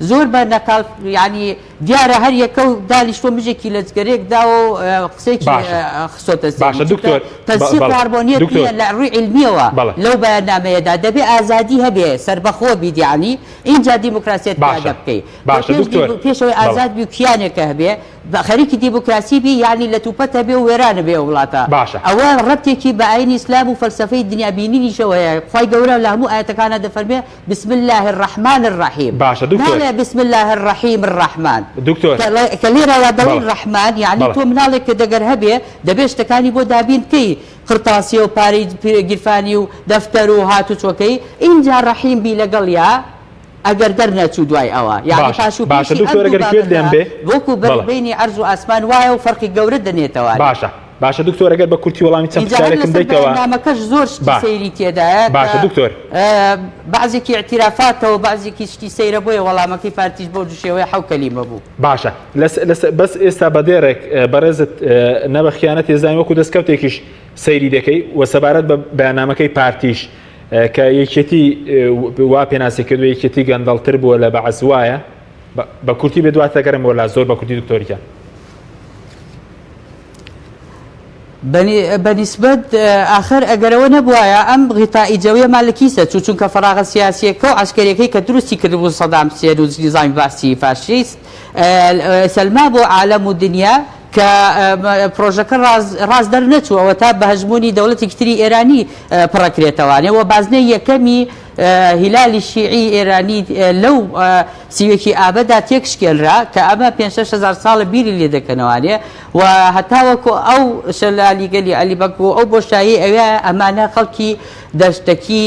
زۆر بە نەکاڵ یانی دیارە هەر یەکەو دانیشتوە مژێکی لە جگەرەیەک داوە و قسەیەکی باشە خستۆتە سەری باشە چونکە دکتۆر تەنسیق و بەڵێ هارمۆنیەت دکتۆر نیە لە ڕووی عیلمیەوە بەڵێ لەو بەیاننامەیەدا دەبێ ئازادی هەبێ سەربەخۆ بیت یانی ئینجا دیموکراسیەت باشە پیادە بکەی تۆ باشە پێش دکتۆر پێشەوەی بەڵێ ئازاد بی و کیانێکە هەبێ خەریکی دیموکراسی بی یانی لەتوپەت هەبێ و وێرانە بێ ئەو وڵاتە. باشە. ئەوە ڕەبتێکی بە ئاینی ئیسلام و فەلسەفەی دنیا بینینیشەوە هەیە. خوای گەورە لە هەموو ئایەتەکانا دەفەرموێ بسم اللە الرحمن الرحیم. باشە دکتۆر. ناڵێ بسم اللە الرحیم الرحمن. دکتۆر. کە کە لێرەوە دەڵێن بەڵێ. ڕەحمان یانی بەڵێ. تۆ مناڵێکت ئەگەر هەبێ دەبێ شتەکانی بۆ دابین بکەی قرتاسیە و پارەی گیرفانی و دەفتەر و هاتوچۆکەی ئینجا ڕەحیم بی لەگەڵیا. ئەگەر دەرنەچوو دوای ئەوە یانی باشە پاش و باشە پێشی ئەم دکتۆر دوو ئەگەر گوێت لێم بابەتە بێ وەکو بەر بەڵێ. بەینی عەرز و ئاسمان وایە و فەرقی گەورە دەنێتەوانێ. باشە باشە دکتۆر ئەگەر بە کورتی وەڵامی چەند ئینجا هەر پرسیارێکم لەسەر دەیتەوە بەیاننامەکەش زۆر شتی با سەیری تێدایە کە باشە دکتۆر. بەعزێکی ئیعتیرافاتە و بەعزێکی شتی سەیرە بۆیە وەڵامەکەی پارتیش بەو دوو شێوەیە حەو کەلیمە بوو. باشە لەس لەس بەس ئێستا بە دێڕێک بەڕێزت نە بە خیانەت ێزانین وەکو دەستکەوتێکیش سەیری دەکەی و سەبارەت بە بەیاننامەکەی پارتیش کە یەکێتی وا پێناسی کردووە یەکێتی گەندەڵتر بووە لە بەعس وایە؟ بە کورتی بێ دوات دەگەڕێمەوە لا زۆر بە کورتی دکتۆر گیان. بە نیسبەت ئاخر ئەگەر ئەوە نەبوایە ئەم غیتائی جەویەمان لە کیسە چوو چونکە فەراغە سیاسیەکە و عەسکەریەکەی کە دروستی کردبوو سەدام حسێن و نیزامی بەعسی فاشیست سەلما بۆ عالەم و دنیا کە پرۆژەکە ڕاست دەرنەچوو ئەوە تا بە هەژموونی دەوڵەتێکی تری ئێرانی پڕەکرێتەوانێ و بازنەی یەکەمی هیلالی شیعی ئێرانی لەو سیوەکی ئابەدا تێکشکێنرا کە ئەمە پێ هزار ساڵە بیری لێ دەکەنەوانێ و هەتاوەکو ئەو شەلالی گەلی عەلی بەگ و ئەو بۆشایی ئەوێ ئەمانە خەڵکی دەشتەکی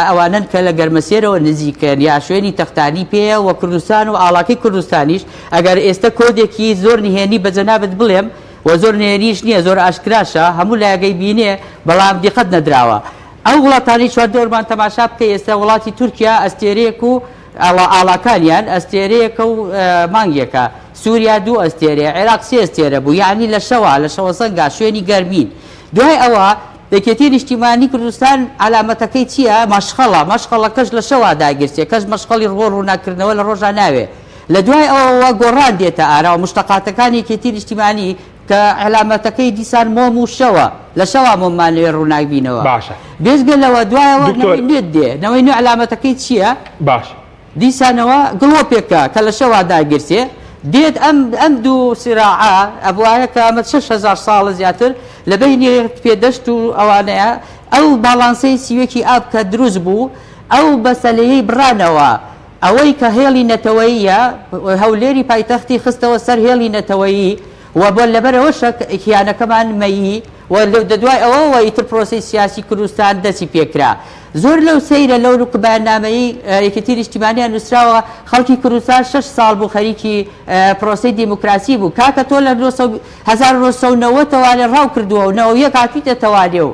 ئەوانەن کە لە گەرمەسێرەوە نزیکن یا شوێنی تەختانی پێیە و کوردستان و ئاڵاکەی کوردستانیش ئەگەر ئێستە کۆدێکی زۆر نهێنی بە جەنابت بڵێم و زۆر نهێنیش نییە زۆر ئاشکراشە هەموو لایەگەی بینێ بەڵام دیقەت نەدراوە ئەو وڵاتانەی چواردەورمان تەماشا بکەی ئێستا وڵاتی تورکیا ئەستێرەیەک و ئاڵاکانیان ئەستێرەیەکە و مانگێکە، سوریا دوو ئەستێرەیە، عێراق سێ ئەستێرە بوو، یەعنی لە شەوا، لە شەوەزەنگا، شوێنی گەرمین. دوای ئەوە یەکێتی نیشتیمانی کوردستان عەلامەتەکەی چییە؟ مەشخەڵە، مەشخەڵەکەش لە شەوا داگیرسێ، کەس مەشخەڵی بۆ ڕووناککردنەوە لە ڕۆژا ناوێ. لە دوای ئەوەوە گۆڕان دێتە ئاراوە، موشتەقاتەکانی یەکێتی نیشتیمانی کە عەلامەتەکەی دیسان مۆم و شەوە، لە شەوا مۆممان لەوێ ڕووناک بینەوە. باشە. بێجگە لەوە دوایەوە دکتۆر. نەوەی نوێ دێ، نەوەی نوێ عەلامەتەکەی چییە؟ باشە. دیسانەوە گڵۆپێکە کە لە شەوا داگیرسێ، دێت ئەم ئەم دوو سیراعە ئەبوایە کە ئەمە 6000 ساڵە زیاتر لە بەینی پێدەشت و ئەوانەیە، ئەو باڵانسەی سیوەکی ئاب کە دروست بوو، ئەو مەسەلەیەی بڕانەوە، ئەوەی کە هێڵی نەتەوەییە، هەولێری پایتەختی خستەوە سەر هێڵی نەتەوەیی و بۆ لەبەر ئەوەشە کیانەکەمان مەیی و لە دوای ئەوەوە ئیتر پرۆسەی سیاسی کوردستان دەستی پێکرا. زۆر لەو سەیرە لەو بەیاننامەیەی یەکێتی نیشتیمانیان نووسراوە خەڵکی کوردستان شەش ساڵ بوو خەریکی پرۆسەی دیموکراسی بوو. کاکە تۆ لە 1990 ەوە ڕاو کردووە و 91 هاتوویتە تەوانێ و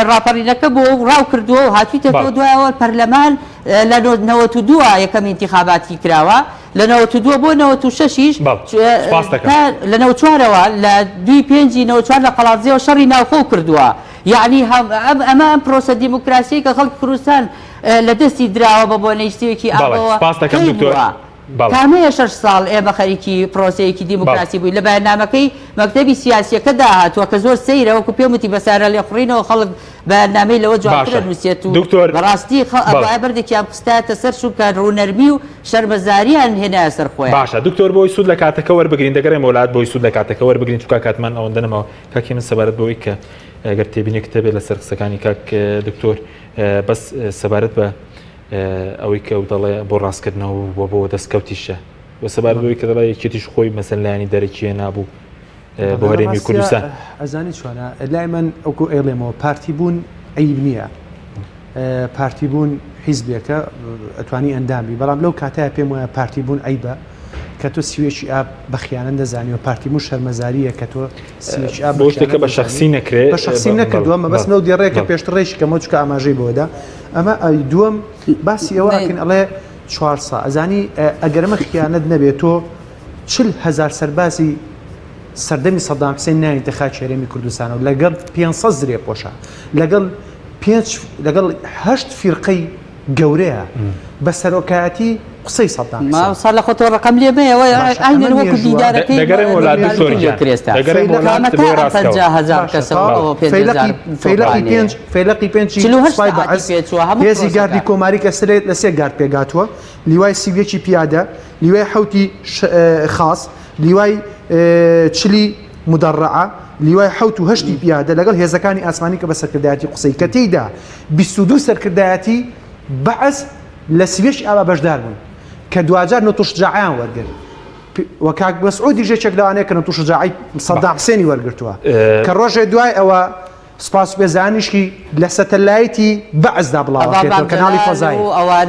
ڕاپەڕینەکە بووە و ڕاو کردووە و هاتوویتەتەوە دوایەوە پەرلەمان لە 92 یەکەم ئینتیخاباتی کراوە لە 92 بۆ 96 یش لە 94ەوە لە دوی پێنجی 94 لە قەڵادزێەوە شەڕی ناوخۆ کردووە یعنی ئەمە ئەم پرۆسە دیموکراسی کە خەڵکی کوردستان لە دەستی دراوە بە بۆنەی شتێکی ئاوەوە دکتۆر کامەیە شەش ساڵ ئێمە خەریکی پرۆسەیەکی دیموکراسی بووین لە بەیاننامەکەی مەکتەبی سیاسیەکەدا هاتووە کە زۆر سەیرە وەکو پێم وتی بە سارە لێخوڕینەوە خەڵک بەیاننامەی لەوە جوانتر باشە ئەنووسێت و دکتۆر بەڕاستی خە بەڵێ. ئەبوایە بەردێکیان بخستایەتە سەر چونکە ڕوونەرمی و شەرمەزاریان هێنایە سەر خۆیان. باشە دکتۆر بۆی سوود لە کاتەکە وەربگرین دەگەڕێمەوە لات بۆی سوود لە کاتەکە وەربگرین چونکە کاتمان ئەوەندە نەماوە کاک هێمن سەبارەت بەوەی کە گەر تێبینێکت هەبێت لەسەر قسەکانی کاک دکتۆر بەس سەبارەت بە ئەوەی کە ئەو دەڵێ بۆ ڕاستکردنەوە بووە بۆ دەستکەوتیشە و سەبارەت بەوەی کە دەڵێ یەکێتیش خۆی مەسەن لایەنی دەرەکی هێنابوو بۆ هەرێمی کوردستان. ئەزانی چۆنە لای من ئەوکو ئەیڵێمەوە پارتی بوون عیب نییە پارتی بوون حیزبێکە ئەتوانی ئەندامی بەڵام لەو کاتای پێم وایە پارتی بوون عیبە کە تۆ سیوێکی ئاب بە خیانەت دەزانی و پارتی بوون شەرمەزاریە کە تۆ سیوێکی ئاب بۆ شتێکە بە شخصی نەکرێ بە شخصی نەکردووە مەبەست لەو دێڕەیە کە پێشتر ڕێکی کەمەوە چونکە ئاماژەی بەوەدا ئەمە ئەوی دووەم باسی ئەوە ئەکەن ئەڵێ چوار سا ئەزانی ئەگەر ئەمە خیانەت نەبێت تۆ 40 هەزار سەربازی سەردەمی سەدام حسێن نایەتە خاکی هەرێمی کوردستانەوە لەگەڵ 500 زرێ پۆشە لەگەڵ پێنج لەگەڵ هەشت فیرقەی گەورەیە بە سەرۆکایەتی قسەی سەدام حسێن. مامۆستا لە خۆتەوە ڕقم لێ مەیەوە باشە ئەینەن ئەمە وەکو مێژووە. دیدارەکەی دەگەڕێمەوە لات دکتۆر گیان کرێستا دەگەڕێمەوە لات کامەتا بۆی ئەم ڕاستکەوە. 50 هەزار باشە کەسە و تەواو ئەوە پێنج فەیلەقی هەزار فەیلەقی تۆپخانەیە پێنج فەیلەقی پێنجی 48 سوپای سەعاتی بەعس پێچووە هەموو هێزی گاردی پرۆسەکە. کۆماری کە سێ لە سێ گارد پێکهاتووە لیوای 31 پیادە لیوای حەوتی ش- خاص لیوای چلی مدەڕەعە لیوای حەوت و هەشتی پیادە لەگەڵ هێزەکانی ئاسمانی کە بە سەرکردایەتی قوسەی کە تێیدا 22 سەرکردایەتی بەعس لە سوێش ئاوا بەشدار بوون کە دواجار نەتوشجاعیان وەرگرت و کاک مەسعودیش یەکێک لەوانەیە کە نەتوشجاعی سەدام حسێنی وەرگرتووە کە ڕۆژێ دوای ئەوە سپاس و پێزانیشی لە سەتەلایتی بەعسدا بڵاوەکرێتەوە کەناڵی فەزایی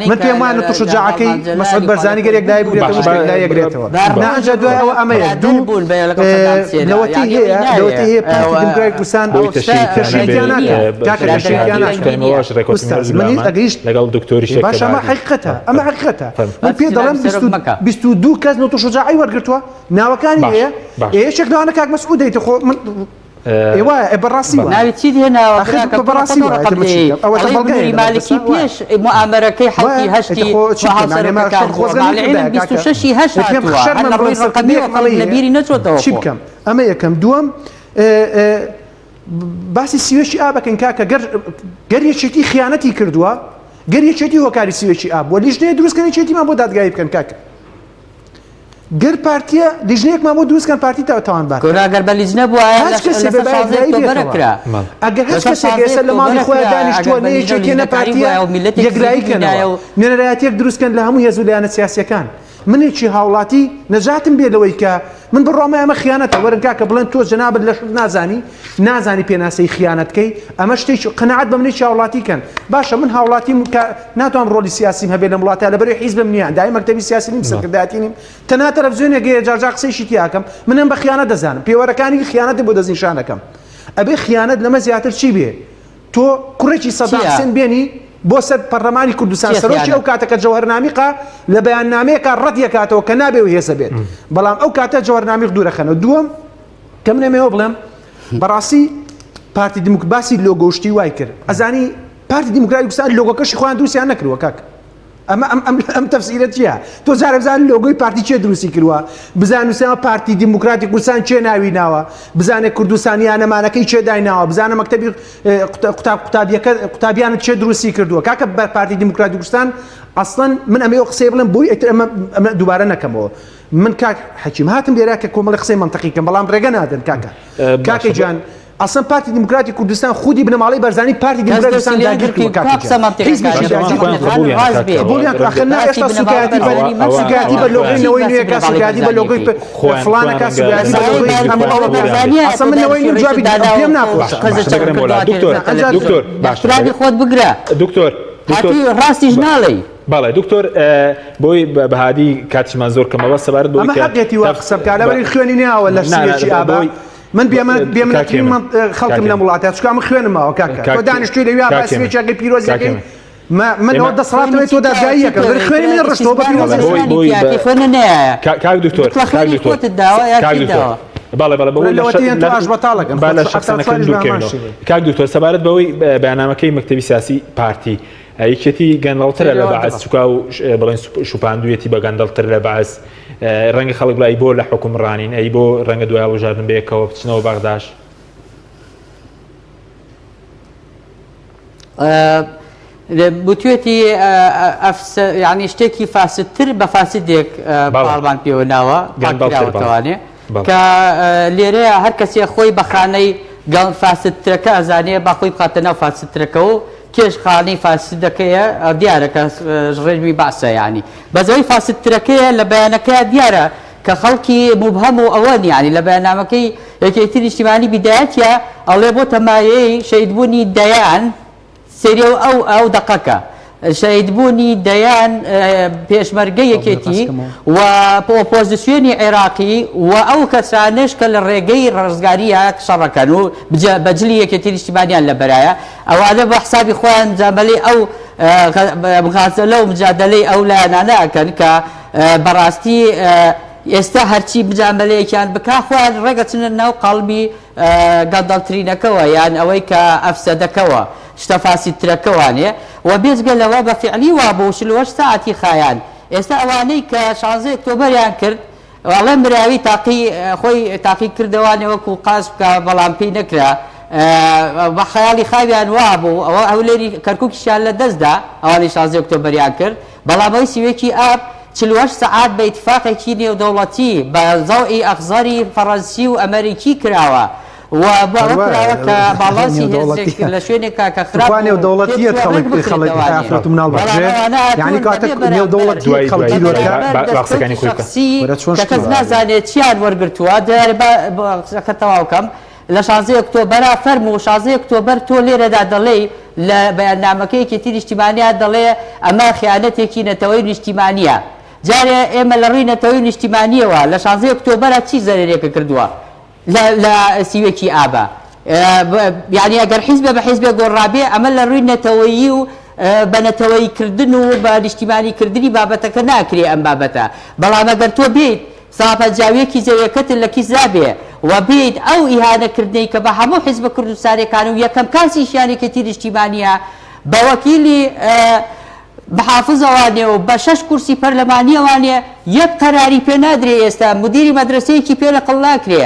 من پێم وایە نەتوشجاعەکەی مەسعود بەرزانی گەر یەکلایی بگرێتەوە شتێک لای یەکگرێتەوە نا ئەنجا دوای ئەوە ئەمەیە دوو لەوەتی هەیە لەوەتی هەیە پارتی دیموکراتی کوردستان تەشریعیان ناکات کاکە تەشریعیان ناکات ئوستاز منیش ئەگەیشت لەگەڵ دکتۆری باشە ئەمە حەقیقەتە ئەمە حەقیقەتە من پێ دەڵێم 22 کەس نەتوشجاعی وەرگرتووە ناوەکانی هەیە یەکێک لەوانە کاک مەسعود دەیتە خۆ من ئێ وایە ئێ بەڕاستی وایە. ناوی چیت هێناوە ئاخر براکەم بە بەڕاستی تۆ وایە ڕقم ئیتر من چی لێی بکەم ئەوەتە ئەڵێی بەڵگەیە نوری لەبەر مالکی دەستم وایە پێش موئامەرەکەی وایە حەوتی ئیتر هەشتی خۆ چی بۆ بکەم یانی ئێمە هاوسەرۆکەکان شەڕ بووە خۆزگە مع العلم نەکردایە کاکە 26 ی هەشت ئێ پێم هاتووە هەر شەرمە لە بڵێم ڕووی ڕەقەمیەوە سەرکردەیەکم خەڵک ئەڵێ لە بیری نەچۆتەوە چی خۆ بکەم ئەمە یەکەم دووەم ئێ ئێ. باسی سیوەکی ئاب ئەکەین کاکە گەر گەر یەکێتی خیانەتی کردووە گەر یەکێتی هۆکاری سیوەکی ئاب بووە لیژنەیە دروست کەن یەکێتیمان بۆ دادگایی بکەن کاکە گەر پارتیە لیژنەیەکمان بۆ دروست کەن پارتی تا تاوانبار کورە گەر بە لیژنە بوایە هەچ کەسێ بێ باید دادگایی بێتەوە ئەگەر هەچ کەسێک ئێستا لە ماڵی خۆیان دانیشتووە نە یەکێتیە نە پارتیە یەکلایی کەنەوە نوێنەرایەتیەک دروست کەن لە هەموو هێز و لایەنە سیاسیەکان منێکی هاوڵاتی نەجاتم بێ لەوەی کە من بڕوام وایە ئەمە خیانەتە وەرن کاکە بڵێن تۆ جەنابت لە شت نازانی نازانی پێناسەی خیانەت کەی ئەمە شتێکی قەناعەت بە منێکی هاوڵاتی کەن باشە من هاوڵاتیم کە ناتوانم ڕۆلی سیاسیم هەبێ لەم وڵاتە لەبەرەی حیزبم نییە دای مەکتەبی سیاسی نیم سەرکردایەتی نیم تەنها تەلەفزیۆنێک هەیە جارجار قسەیشی تیاکەم من ئەم بە خیانەت دەزانم پێوەرەکانی خیانەت بۆ دەستنیشان دەکەم ئەبێ خیانەت لەمە زیاتر چی بێ تۆ کوڕێکی سەدام حسێن بێنی بۆ سەر پەرلەمانی کوردستان سەرۆکی ئەو کاتە کە جەوهەر نامیقە لە بەیاننامەیەکا ڕەت یەکاتەوە کە نابێ و هێزە بێت بەڵام ئەو کاتە جەوهەر نامیق دوورەخەنەوە دووەم کە من ئەمەوە بڵێم بەڕاستی پارتی دیموک باسی لۆگۆشتی وای کرد ئەزانی پارتی دیموکراتی کوردستان لۆگۆکەشی خۆیان دروستیان نەکردووە کاک ئەمە ئەم ئەم ئەم تەفسیرە چییە؟ تۆ جارێ بزان لۆگۆی پارتی کێ دروستی کردووە بزان نووسراوە پارتی دیموکراتی کوردستان کێ ناوی ناوە بزانێ کوردستان یانەمانەکەی کێ دایناوە بزانە مەکتەبی قوتاب قوتابیەکە قوتابیانت کێ دروستی کردووە کاکە بە پارتی دیموکراتی کوردستان ئەسڵەن من ئەمەی ئەو قسەی بڵێم بۆی ئیتر ئەمە ئەمە دووبارە نەکەمەوە من کاک حەکیم هاتم لێرە کە کۆمەڵی قسەی مەنتەقی کەم بەڵام ڕێگە نادەن کاکە کاکە گیان ئەسڵەن پارتی دیموکراتی کوردستان خودی بنەماڵەی بەرزانی پارتی دیموکراتی کوردستان داگیر کردووە کاکە گیان حیزبێکی داگیر کردووە قبوڵیان کرد ئاخر نا ئێستا سوکایەتی بە سوکایەتی بە لۆگۆی نەوەی نوێ سوکایەتی بە لۆگۆی فڵانەکە سوکایەتی بە لۆگۆی هەموو ئەوە ئەسڵەن من نەوەی نوێ جوابی پێم ناخۆشە دکتۆر دکتۆر باشترانی خۆت بگرە دکتۆر دکتۆر ڕاستیش ناڵێی بەڵێ دکتۆر بۆی بەهادی کاتیشمان زۆر کەمەوە سەبارەت بۆ ئەمە حەقێتی وا قسە بکا لەبەری خوێنی ناوە لە سیەکی ئابا من بێمنەترین خەڵکم لەم وڵاتە چونکە من خوێنم ماوە کاکە تۆ دانیشتووی لەویا باسی یەکێکی پیرۆزیەکەی من ئەوە دەسەڵاتەوەی تۆ دادگایی یەکەم بەر خوێنی من ڕشتەوە بە پیرۆزی خوێنە نایە کاک دکتۆر کاک دکتۆر کاک دکتۆر بەڵێ بەڵێ بەوەی لەوەتیان تۆ ئاش بەتاڵەکەم با لە شخصەکەم دوورکەوینەوە کاک دکتۆر سەبارەت بەوەی بەیاننامەکەی مەکتەبی سیاسی پارتی یەکێتی گەندەڵترە لە بەعس چکا و بڵێن شوپاندویەتی بە گەندەڵتر لە بەعس ڕەنگە خەڵک بڵێ ئەی بۆ لە حوکمڕانین، ئەی بۆ ڕەنگە دوای هەڵبژاردن بەیەکەوە بچنەوە بەغداش؟ وتوێتی یعنی شتێکی فاسدتر بە فاسدێک پاڵمان پێوە ناوە پاکراوەتەوانێ کە لێرەیە هەر کەسێ خۆی بە خانەی گەڵ فاسدترەکە ئەزانێ با خۆی بخاتە ناو فاسدترەکە و کێش خانەی فاسدەکەیە دیارە کە ڕێژمی بەعسە یعنی بەس ئەوەی فاسدترەکەیە لە بەیانەکەیا دیارە کە خەڵکی موبهەم و ئەوەن یانی لە بەیاننامەکەی یەکێتی نیشتیمانی بیدایەتیا ئەڵێ بۆتە مایەی شەهیدبوونی دەیان سەیری ئەو ئەو ئەو دەقەکە شەهیدبوونی دەیان پێشمەرگەی یەکێتی و ئۆپۆزسیۆنی عێراقی و ئەو کەسانەش کە لە ڕێگەی ڕزگاریە شەڕەکەن و بە جلی یەکێتی نیشتیمانیان لەبەرایە ئەوانە بە حسابی خۆیان مجامەلەی ئەو مغازەلە و مجادەلەی ئەو لایەنانە ئەکەن کە بەڕاستی ئێستا هەرچی مجامەلەیەکیان بکا خۆیان ڕێگەچنە ناو قاڵبی گەندەڵترینەکەوە یان ئەوەی کە ئەفسەدەکەوە شتە فاسیدترەکەوانێ و بێجگە لەوە بە فعلی وابوو 48 ساعەتی خایان ئێستا ئەوانەی کە 16 ئۆکتۆبەریان کرد ئەڵێ مراوی تاقی خۆی تاقی کردەوانێ وەکو قاز بکا بەڵام پێی نەکرا بە خەیاڵی خاویان وابوو ئەوە هەولێری کەرکوکیشیان لە دەست دا ئەوانەی شازدەی ئۆکتۆبەریان کرد بەڵام ئەوەی سیوەکی ئاب 48 سەعات بە ئیتفاقێکی نێودەوڵەتی بە زەوعی ئەخزەری فەڕەنسی و ئەمەریکی کراوە و بۆ ئەوە کراوە کە باڵانسی هێزێک لە شوێنێکا کە خراپ تخوا نێودەوڵەتیەت خەڵک خەڵک ئافرەت و مناڵ بکوژێ یعنی کاتە نێودەوڵەتیەت خەڵک تیرۆر کە بەرامبەر دەستکەوتی شەخسی کە کەس نازانێت چیان وەرگرتووە جارێ با قسەکە تەواو کەم لە شازدەی ئۆکتۆبەرا فەرموو شازدەی ئۆکتۆبەر تۆ لێرەدا دەڵێی لە بەیاننامەکەی یەکێتی نیشتیمانیا دەڵێ ئەمە خیانەتێکی نەتەوەی نیشتیمانیە جارێ ئێمە لە ڕووی نەتەوەی نیشتیمانیەوە لە شازدەی ئۆکتۆبەرا چی زەرەرێکە کردووە لە لە سیوەکی ئابە یانی ئەگەر حیزبێ بە حیزبێ گۆڕابێ ئەمە لە ڕووی نەتەوەیی و بە نەتەوەیی کردن و بە نیشتیمانی کردنی بابەتەکە ناکرێ ئەم بابەتە بەڵام ئەگەر تۆ بێیت سا پەنجاویەکی زەویەکەت لە کیس دابێ و بێیت ئەو ئیهانە کردنەی کە بە هەموو حیزبە کوردستانیەکان و یەکەم کاسیشیان یەکێتی نیشتیمانیە بە وەکیلی محافزەوانێ و بە شەش کورسی پەرلەمانیەوانێ یەک قەراری پێ نادرێ ئێستا مدیری مەدرەسەیەکی پێ نەقڵ ناکرێ.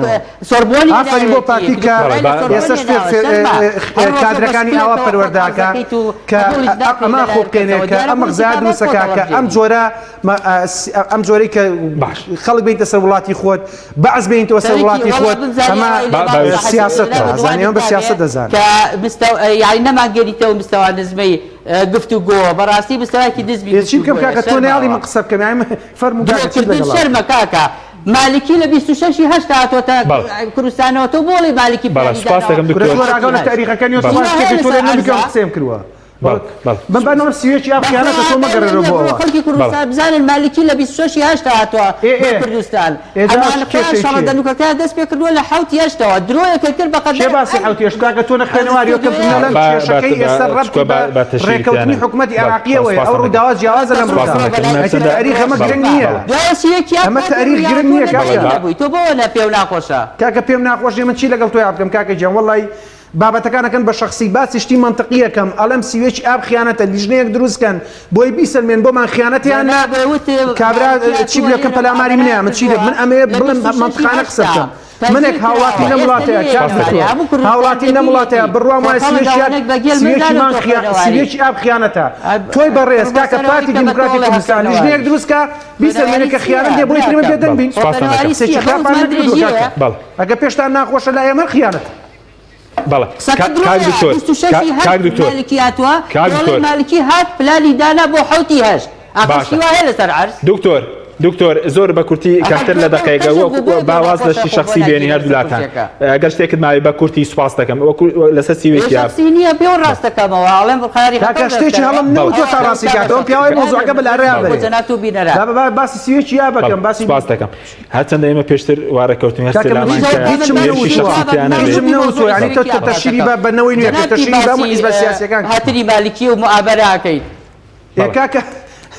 بکەنەوە. سۆربۆنی ئافەرین بۆ پارتی کە ئێستاش کادرەکانی ئاوا پەروەردەکا کە ئەمە خۆبکەێنێ کە ئەم مەغزا دروستەکە کە ئەم جۆرە ئەم جۆرەی کە خەڵک بینتە سەر وڵاتی خۆت بەعس بینتەوە سەر وڵاتی خۆت ئەمە سیاسەت زانیان بە سیاسەت دەزان کە یاری نەمانگەریتەوە مستەوا نزمەی گفتوگۆ بەڕاستی مستەوایەکی نزمی چی بکەم کاکە تۆ ناڵی من قسە بکەم یانی فەرموو کاکە چیت لەگەڵا شەرمە کاکە. مالکی لە 26 هەشتا هاتۆتە کوردستانەوە تۆ بۆڵی مالکی بەڵێ سوپاس دەکەم دکتۆر. کورە تۆ ئاگاو لە تاریخەکە نیە تۆ شتێکی تۆ لێ نەبکەم قسەیم کردووە. من با نەڵێم 31 ئاب خیانەتە تۆ مەگەڕێرەوە بۆ ئەوە. خەڵکی کوردستان بزانن مالکی لە 26 هەشتا هاتووە بۆ کوردستان. ئەمان خۆیان شەڕە دەنوکەکەیان دەست پێ کردووە لە حەوتی هەشتەوە درۆیەکە کرد بە قەدەر کێ باسی حەوتی هەشت کاکە تۆ نەخوێنەواری وەکە بنەڵێم کێشەکەی ئێستا ڕەبتی بە ڕێکەوتنی حکومەتی عێراقیەوەیە ئەو ڕووداوە جیاوازە لەم ڕووداوە ئیتر تاریخ ئەمە گرنگ نییە ئەمە تاریخ گرنگ نییە کاکە تۆ بۆ نە پێو ناخۆشە کاکە پێم ناخۆش نییە من چی لەگەڵ تۆیا بکەم کاکە گیان وەڵی بابەتەکان ئەکەن بە شەخسی باسی شتی مەنتقی ئەکەم ئەڵێم سیوێکی ئاب خیانەتە لیژنەیەک دروست کەن بۆی بیسەلمێن بۆمان خیانەتە یان نا کابرا چی بلێ کەم پەلاماری منە من چی لێ من ئەمەیە بڵێم مەنتقانە قسە بکەم منێک هاوڵاتی لەم وڵاتەیە کاک دکتۆر هاوڵاتی لەم وڵاتەیە بڕوام وایە سیوێکیمان سیوێکی ئاب خیانەتە تۆی بەڕێز کاکە پارتی دیموکراتی کوردستان لیژنەیەک دروست کە بیسەلمێنێ کە خیانەت نییە بۆی ترمە بێدەنگ بین قسەیەکی خراپمان نەکردووە کاکە ئەگەر پێشتان ناخۆشە لای ئێمە خیانەتە بەڵێ قسەکە کاک درۆیە دکتۆر 26 کاک هەشت دکتۆر مالکی هاتووە کاک ڕۆڵی دکتۆر مالکی هات پلانی دانا بۆ حەوتی هەشت ئاخر باشە شتی وا هەیە لەسەر عەرز دکتۆر دکتۆر زۆر بە کورتی ئەخە کەمتر لە درۆ دەقەیەکە کەشف وەکو بوو بۆیە با پێم واز لە ناخۆشە شتی خۆ بۆ شەخسی بێنی ناگیرێ هەردوولاتان لەسەر کورسیەکە. ئەگەر شتێکت ماوێ بە کورتی سوپاس دەکەم وەکو لەسەر بێ سیوێکی ئاب شەخسی نییە پێوە ڕاست دەکەمەوە ئەڵێم خاری کاکە خەتەر شتێکی دەستەوە هەڵم بەڵێ نەوتووە تا ڕاستی کاتەوە پیاوەی مەوزوعەکە بە لارەیا بۆ بەرێ جەنابت و بینەران با با باسی سیوێکی یا بەڵێ بکەم باسی سوپاس دەکەم هەرچەندە ئێمە پێشتر وا ڕێککەوتین هەر کاکە سێ من لامان هیچ کە هیچم هێرشی نەوتووە شەخسی تیا نەبێت هیچم نەوتووە یعنی تۆ تۆ تەشیری بە بە نەوەی نوێ کرد تەشیری بە هەموو حیزبە سیاسیەکان کرد هاتنی مالکی و مؤامرە ئەکەیت ئێ کاکە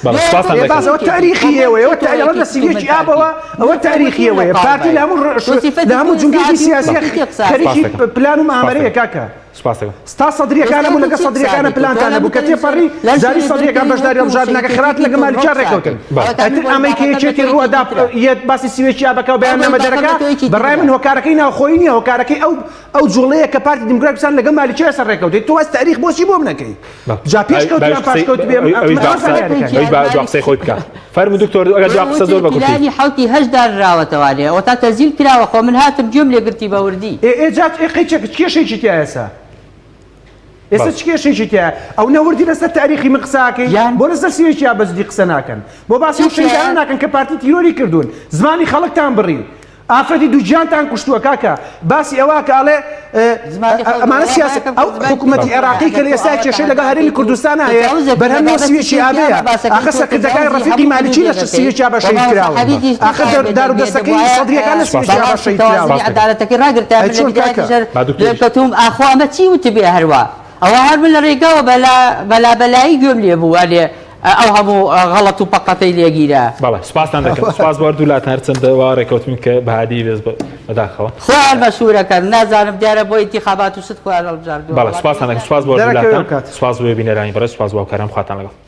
بەڵێ سوپاستان ئێ دەکەم باس ئەوە تاریخی ئێوەیە ئەوە تاریخ لە سیویەکی ئابەوە ئەوە تاریخی ئێوەیە پارتی لە هەموو لە هەموو جومگەیەکی سیاسیە خەریکی پلان و مؤامرەیە کاکە سوپاس دەکەم. ستا سەدریەکان هەبوو لەگە سەدریەکانە پلانتان هەبوو کە تێپەڕی زاری سەدریەکان بەشداری هەڵبژاردنەکە خراپ لەگە مالکیان ڕێکەوتن ئەتر ئەمەی کە یەکێتی ڕووەدا یەت باسی سیوێکی ئابەکە و بەیاننامە دەرەکە بەڕای من هۆکارەکەی ناوخۆیی نییە هۆکارەکەی ئەو ئەو جوڵەیە کە پارتی دیموکرات کوردستان لەگەڵ مالکیە لەسەر ڕێکەوتێت تۆ ئەس تاریخ بۆچی بۆم نەکەی جا پێش کەوتیان پاش کەوت بێ ئەویش با دوا قسەی خۆی بکا فەرموو دکتۆر ئەگەر دوا قسە زۆر بە کورتی پلانی حەوتی هەشت دانراوەتەوانێ ئەوەتا تەزیل کراوە خۆ من هاتم گوێم لێ گرتی بە وردی. ئێ ئێ جا ئێ قەی چەک چ کێشەیەکی تیایە ئێستا ئێستا چ کێشەیەکی تیایە ئەو نە وردی لەسەر تاریخی من قسە ئەکەی یان بۆ لەسەر سیوێکی یا بەجدی قسە ناکەن بۆ باسی ئەو شەهیدانە ناکەن کە پارتی تیرۆری کردوون زمانی خەڵکتان بڕی ئافرەتی دووگیانتان کوشتووە کاکە باسی ئەوە کە ئەڵێ ئەمانە سیاسەت ئەو حکوومەتی عێراقی کە لە ئێستا کێشەی لەگەڵ هەرێمی کوردستان هەیە بەرهەمی ئەو سیوێکی ئابەیە ئاخر سەرکردەکانی ڕەفیقی مالکی لە سیوێکی ئابە شەهید کراون ئاخر دار و دەستەکەی سەدریەکان لە سیوێکی ئابە شەهید کراون عەدالەتەکەی ڕاگرتا ئەی چۆن کاکە کەوتوم ئاخۆ ئەمە چی وتبێ هەروا ئەوە هەر من لە ڕێگاوە بەلا بەلا بەلایی گوێم لێ بوو وانێ ئەو هەموو غەڵەت و پەقەتەی لێگیرا. بەڵێ سوپاستان دەکەم سوپاس بۆ هەردوو لاتان هەرچەندە وا ڕێکەوتن کە بەهادی بێز بەداخەوە. خۆیان مەشهورەکەن نازانم دیارە بۆ ئینتیخابات و شت خۆیان هەڵبژاردووە. بەڵێ سوپاستان دەکەم سوپاس بۆ هەردوو لاتان سوپاس بۆ بینەرانی بەڕێز سوپاس بۆ هاوکاران خواتان لەگەڵ.